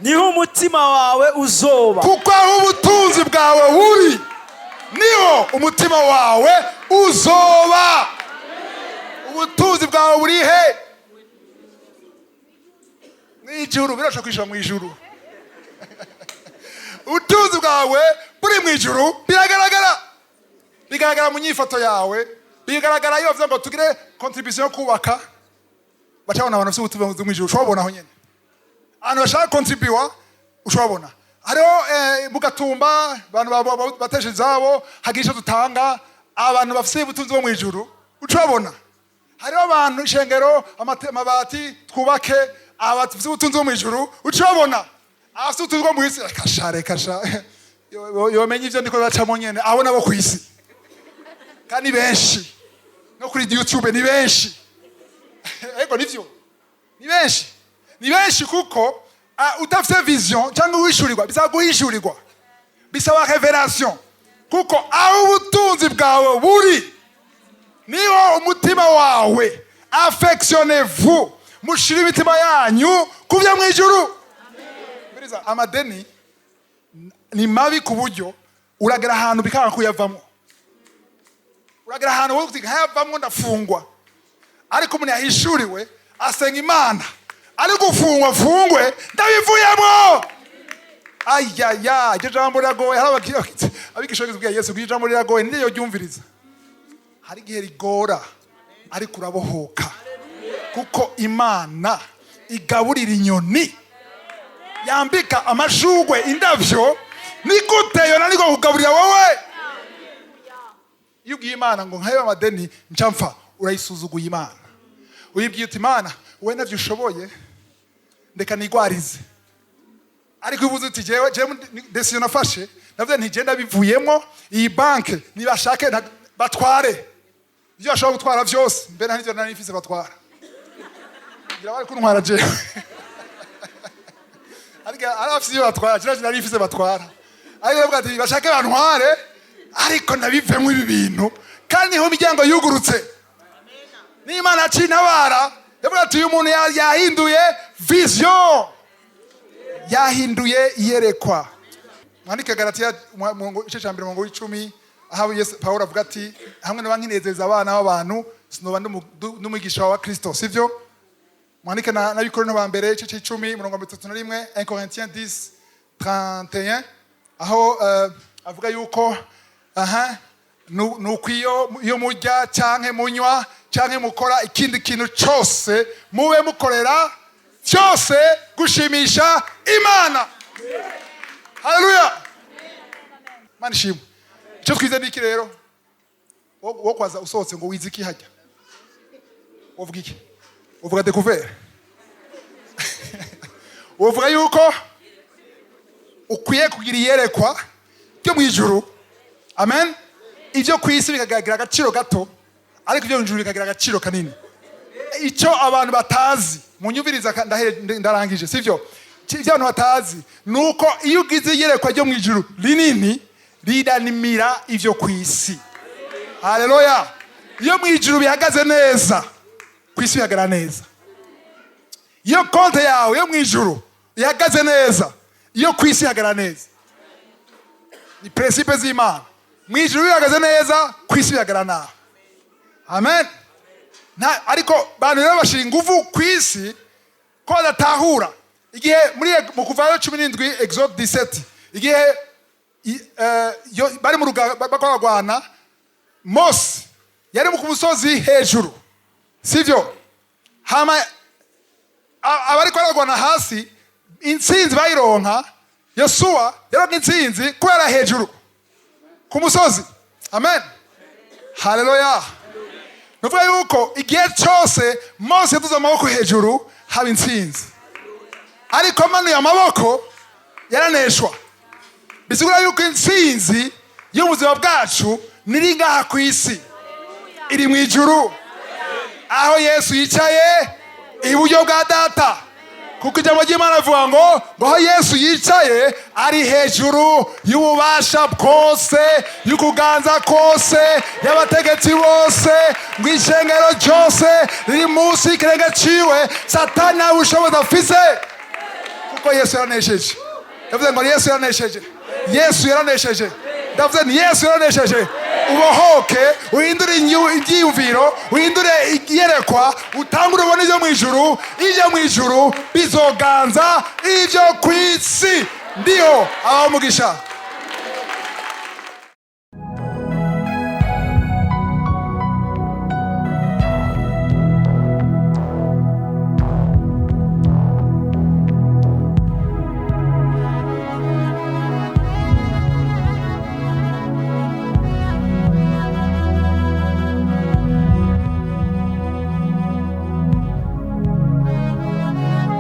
niho umutima wawe uzoba. Kuko aho ubutunzi bwawe buri, niho umutima wawe uzoba. Ubutunzi bwawe buri he? Mu ijuru. Birashoboka kwishura mu ijuru. Ubutunzi bwawe buri mu ijuru, biragaragara, bigaragara mu nyifato yawe, bigaragara iyo bavuze ngo tugire contribution yo kubaka, bacabona abantu bafite ubutunzi mu ijuru. Ushobora aho nyene ahantu bashaka kontribuwa, ushobora hariho mu Gatumba abantu batesha izabo, hagira icyo dutanga. Abantu bafite ubutunzi bwo mu ijuru, ucabona hariho abantu, ishengero, amabati twubake, abafite ubutunzi bwo mu ijuru, ucabona. Abafite ubutunzi bwo mu isi, reka sha, reka sha. Yomenya ivyo ndiko bacamo nyene. Abo nabo ku isi kandi benshi, no kuri YouTube ni benshi. Ego, nivyo, ni benshi, ni benshi, kuko udafite vision cyangwa uwishurirwa, bisaba guhishurirwa, bisaba révélation, kuko aho ubutunzi bwawe buri niho umutima wawe. Affectionnez-vous, mushire imitima yanyu ku byo mu ijuru. Mbiriza, amadeni ni mabi ku buryo uragera ahantu bikanga kuyavamo. Uragera ahantu wowe uti: "Nkayavamo ndafungwa." Ariko umuntu yahishuriwe asenga Imana, ari gufungwa afungwe, ndabivuyemo. Ayaya, iryo jambo riragoye. Hari abigisha bageze Yesu ngo iryo jambo riragoye, niryo ryumviriza. Hari igihe rigora, ariko urabohoka, kuko Imana igaburira inyoni, yambika amashugwe indabyo. Ni gute yonanirwa kugaburira wowe? Iyo ubwiye Imana ngo nkayo amadeni nca mpfa, urayisuzuguye Imana. Uyibwiye uti: "Imana, wowe navyo ushoboye, ndeka nigwarize." Ariko uvuze uti: Jewe décision nafashe, navuze nti je ndabivuyemo, iyi banke nibashake batware ibyo bashobora gutwara byose, mbere nta nari mfise batwara, ngira bari kuntwara jewe, ariko ari abafise ibyo batwara, kiriya nari mfise batwara." Ariko bavuga ati: "Bashake bantware, ariko ndabivemo ibi bintu." Kandi niho imiryango yugurutse, n'Imana yaciye intabara. Yavuga ati: "Uyu muntu yahinduye vision, yahinduye iyerekwa." Mwandike Galatiya igice cya mbere, umurongo w'10, aho Yesu Pawulo avuga ati: "Hamwe n'aba nkinezeza abana b'abantu, sinoba n'umwigisha wa Kristo." Sivyo? Mwandike n'Abikorinto ba mbere, igice c'icumi, umurongo wa 31, 1 Corinthiens 10 31, aho avuga yuko aha nuko iyo murya canke munywa canke mukora ikindi kintu cose, mube mukorera byose gushimisha Imana. Haleluya, Mana ishimwe. Icyo twize ni iki rero? Wo kwaza usohotse ngo wize iki hajya, uvuga iki? Uvuga découvert, uvuga yuko ukwiye kugira iyerekwa ryo mu ijuru. Amen. Ibyo ku isi bikagira agaciro gato, ariko ibyo mu ijuru bikagira agaciro kanini. Icyo abantu batazi, munyumviriza, ndarangije, sivyo? Ibyo abantu batazi ni uko iyo ugize iyerekwa ryo mu ijuru rinini, riranimira ibyo ku isi. Haleluya. Iyo mu ijuru bihagaze neza, ku isi bihagarara neza. Iyo konte yawe yo mu ijuru ihagaze neza, iyo ku isi ihagarara neza. Ni principe z'Imana. Mu ijuru bihagaze neza, ku isi bihagarara nabi. Amen. Ariko bantu rero bashira ingufu ku isi ko badatahura. Igihe muri mu Kuvayo 17, Exode 17, igihe bari mu baragwana, Mose yari ku musozi hejuru, sivyo? Hama abariko baragwana hasi, intsinzi bayironka. Yosuwa yaronka intsinzi kubera hejuru ku musozi. Amen, haleluya. Nuvuga yuko igihe cyose Mose yaduze amaboko hejuru, haba intsinzi, ariko amanuye amaboko yaraneshwa. Bisigura yuko intsinzi y'ubuzima bwacu niri ngaha ku isi, iri mu ijuru, aho Yesu yicaye iburyo bwa Data, kuko ijambo ry'Imana rivuga ngo aho Yesu yicaye ari hejuru y'ububasha bwose, y'ukuganza kose, y'abategetsi bose, ngo ishengero ryose riri munsi y'ikirenge ciwe. Satani nta bushobozi afise, kuko Yesu yaranesheje. Ndavuze ngo Yesu yaranesheje, Yesu yaranesheje. Ndavuze ni Yesu yaranesheje. Ubohoke, uhindure ibyiyumviro, uhindure iyerekwa, utangure ubone ibyo mu ijuru. Ibyo mu ijuru bizoganza ibyo ku isi. Ndiho abaho umugisha.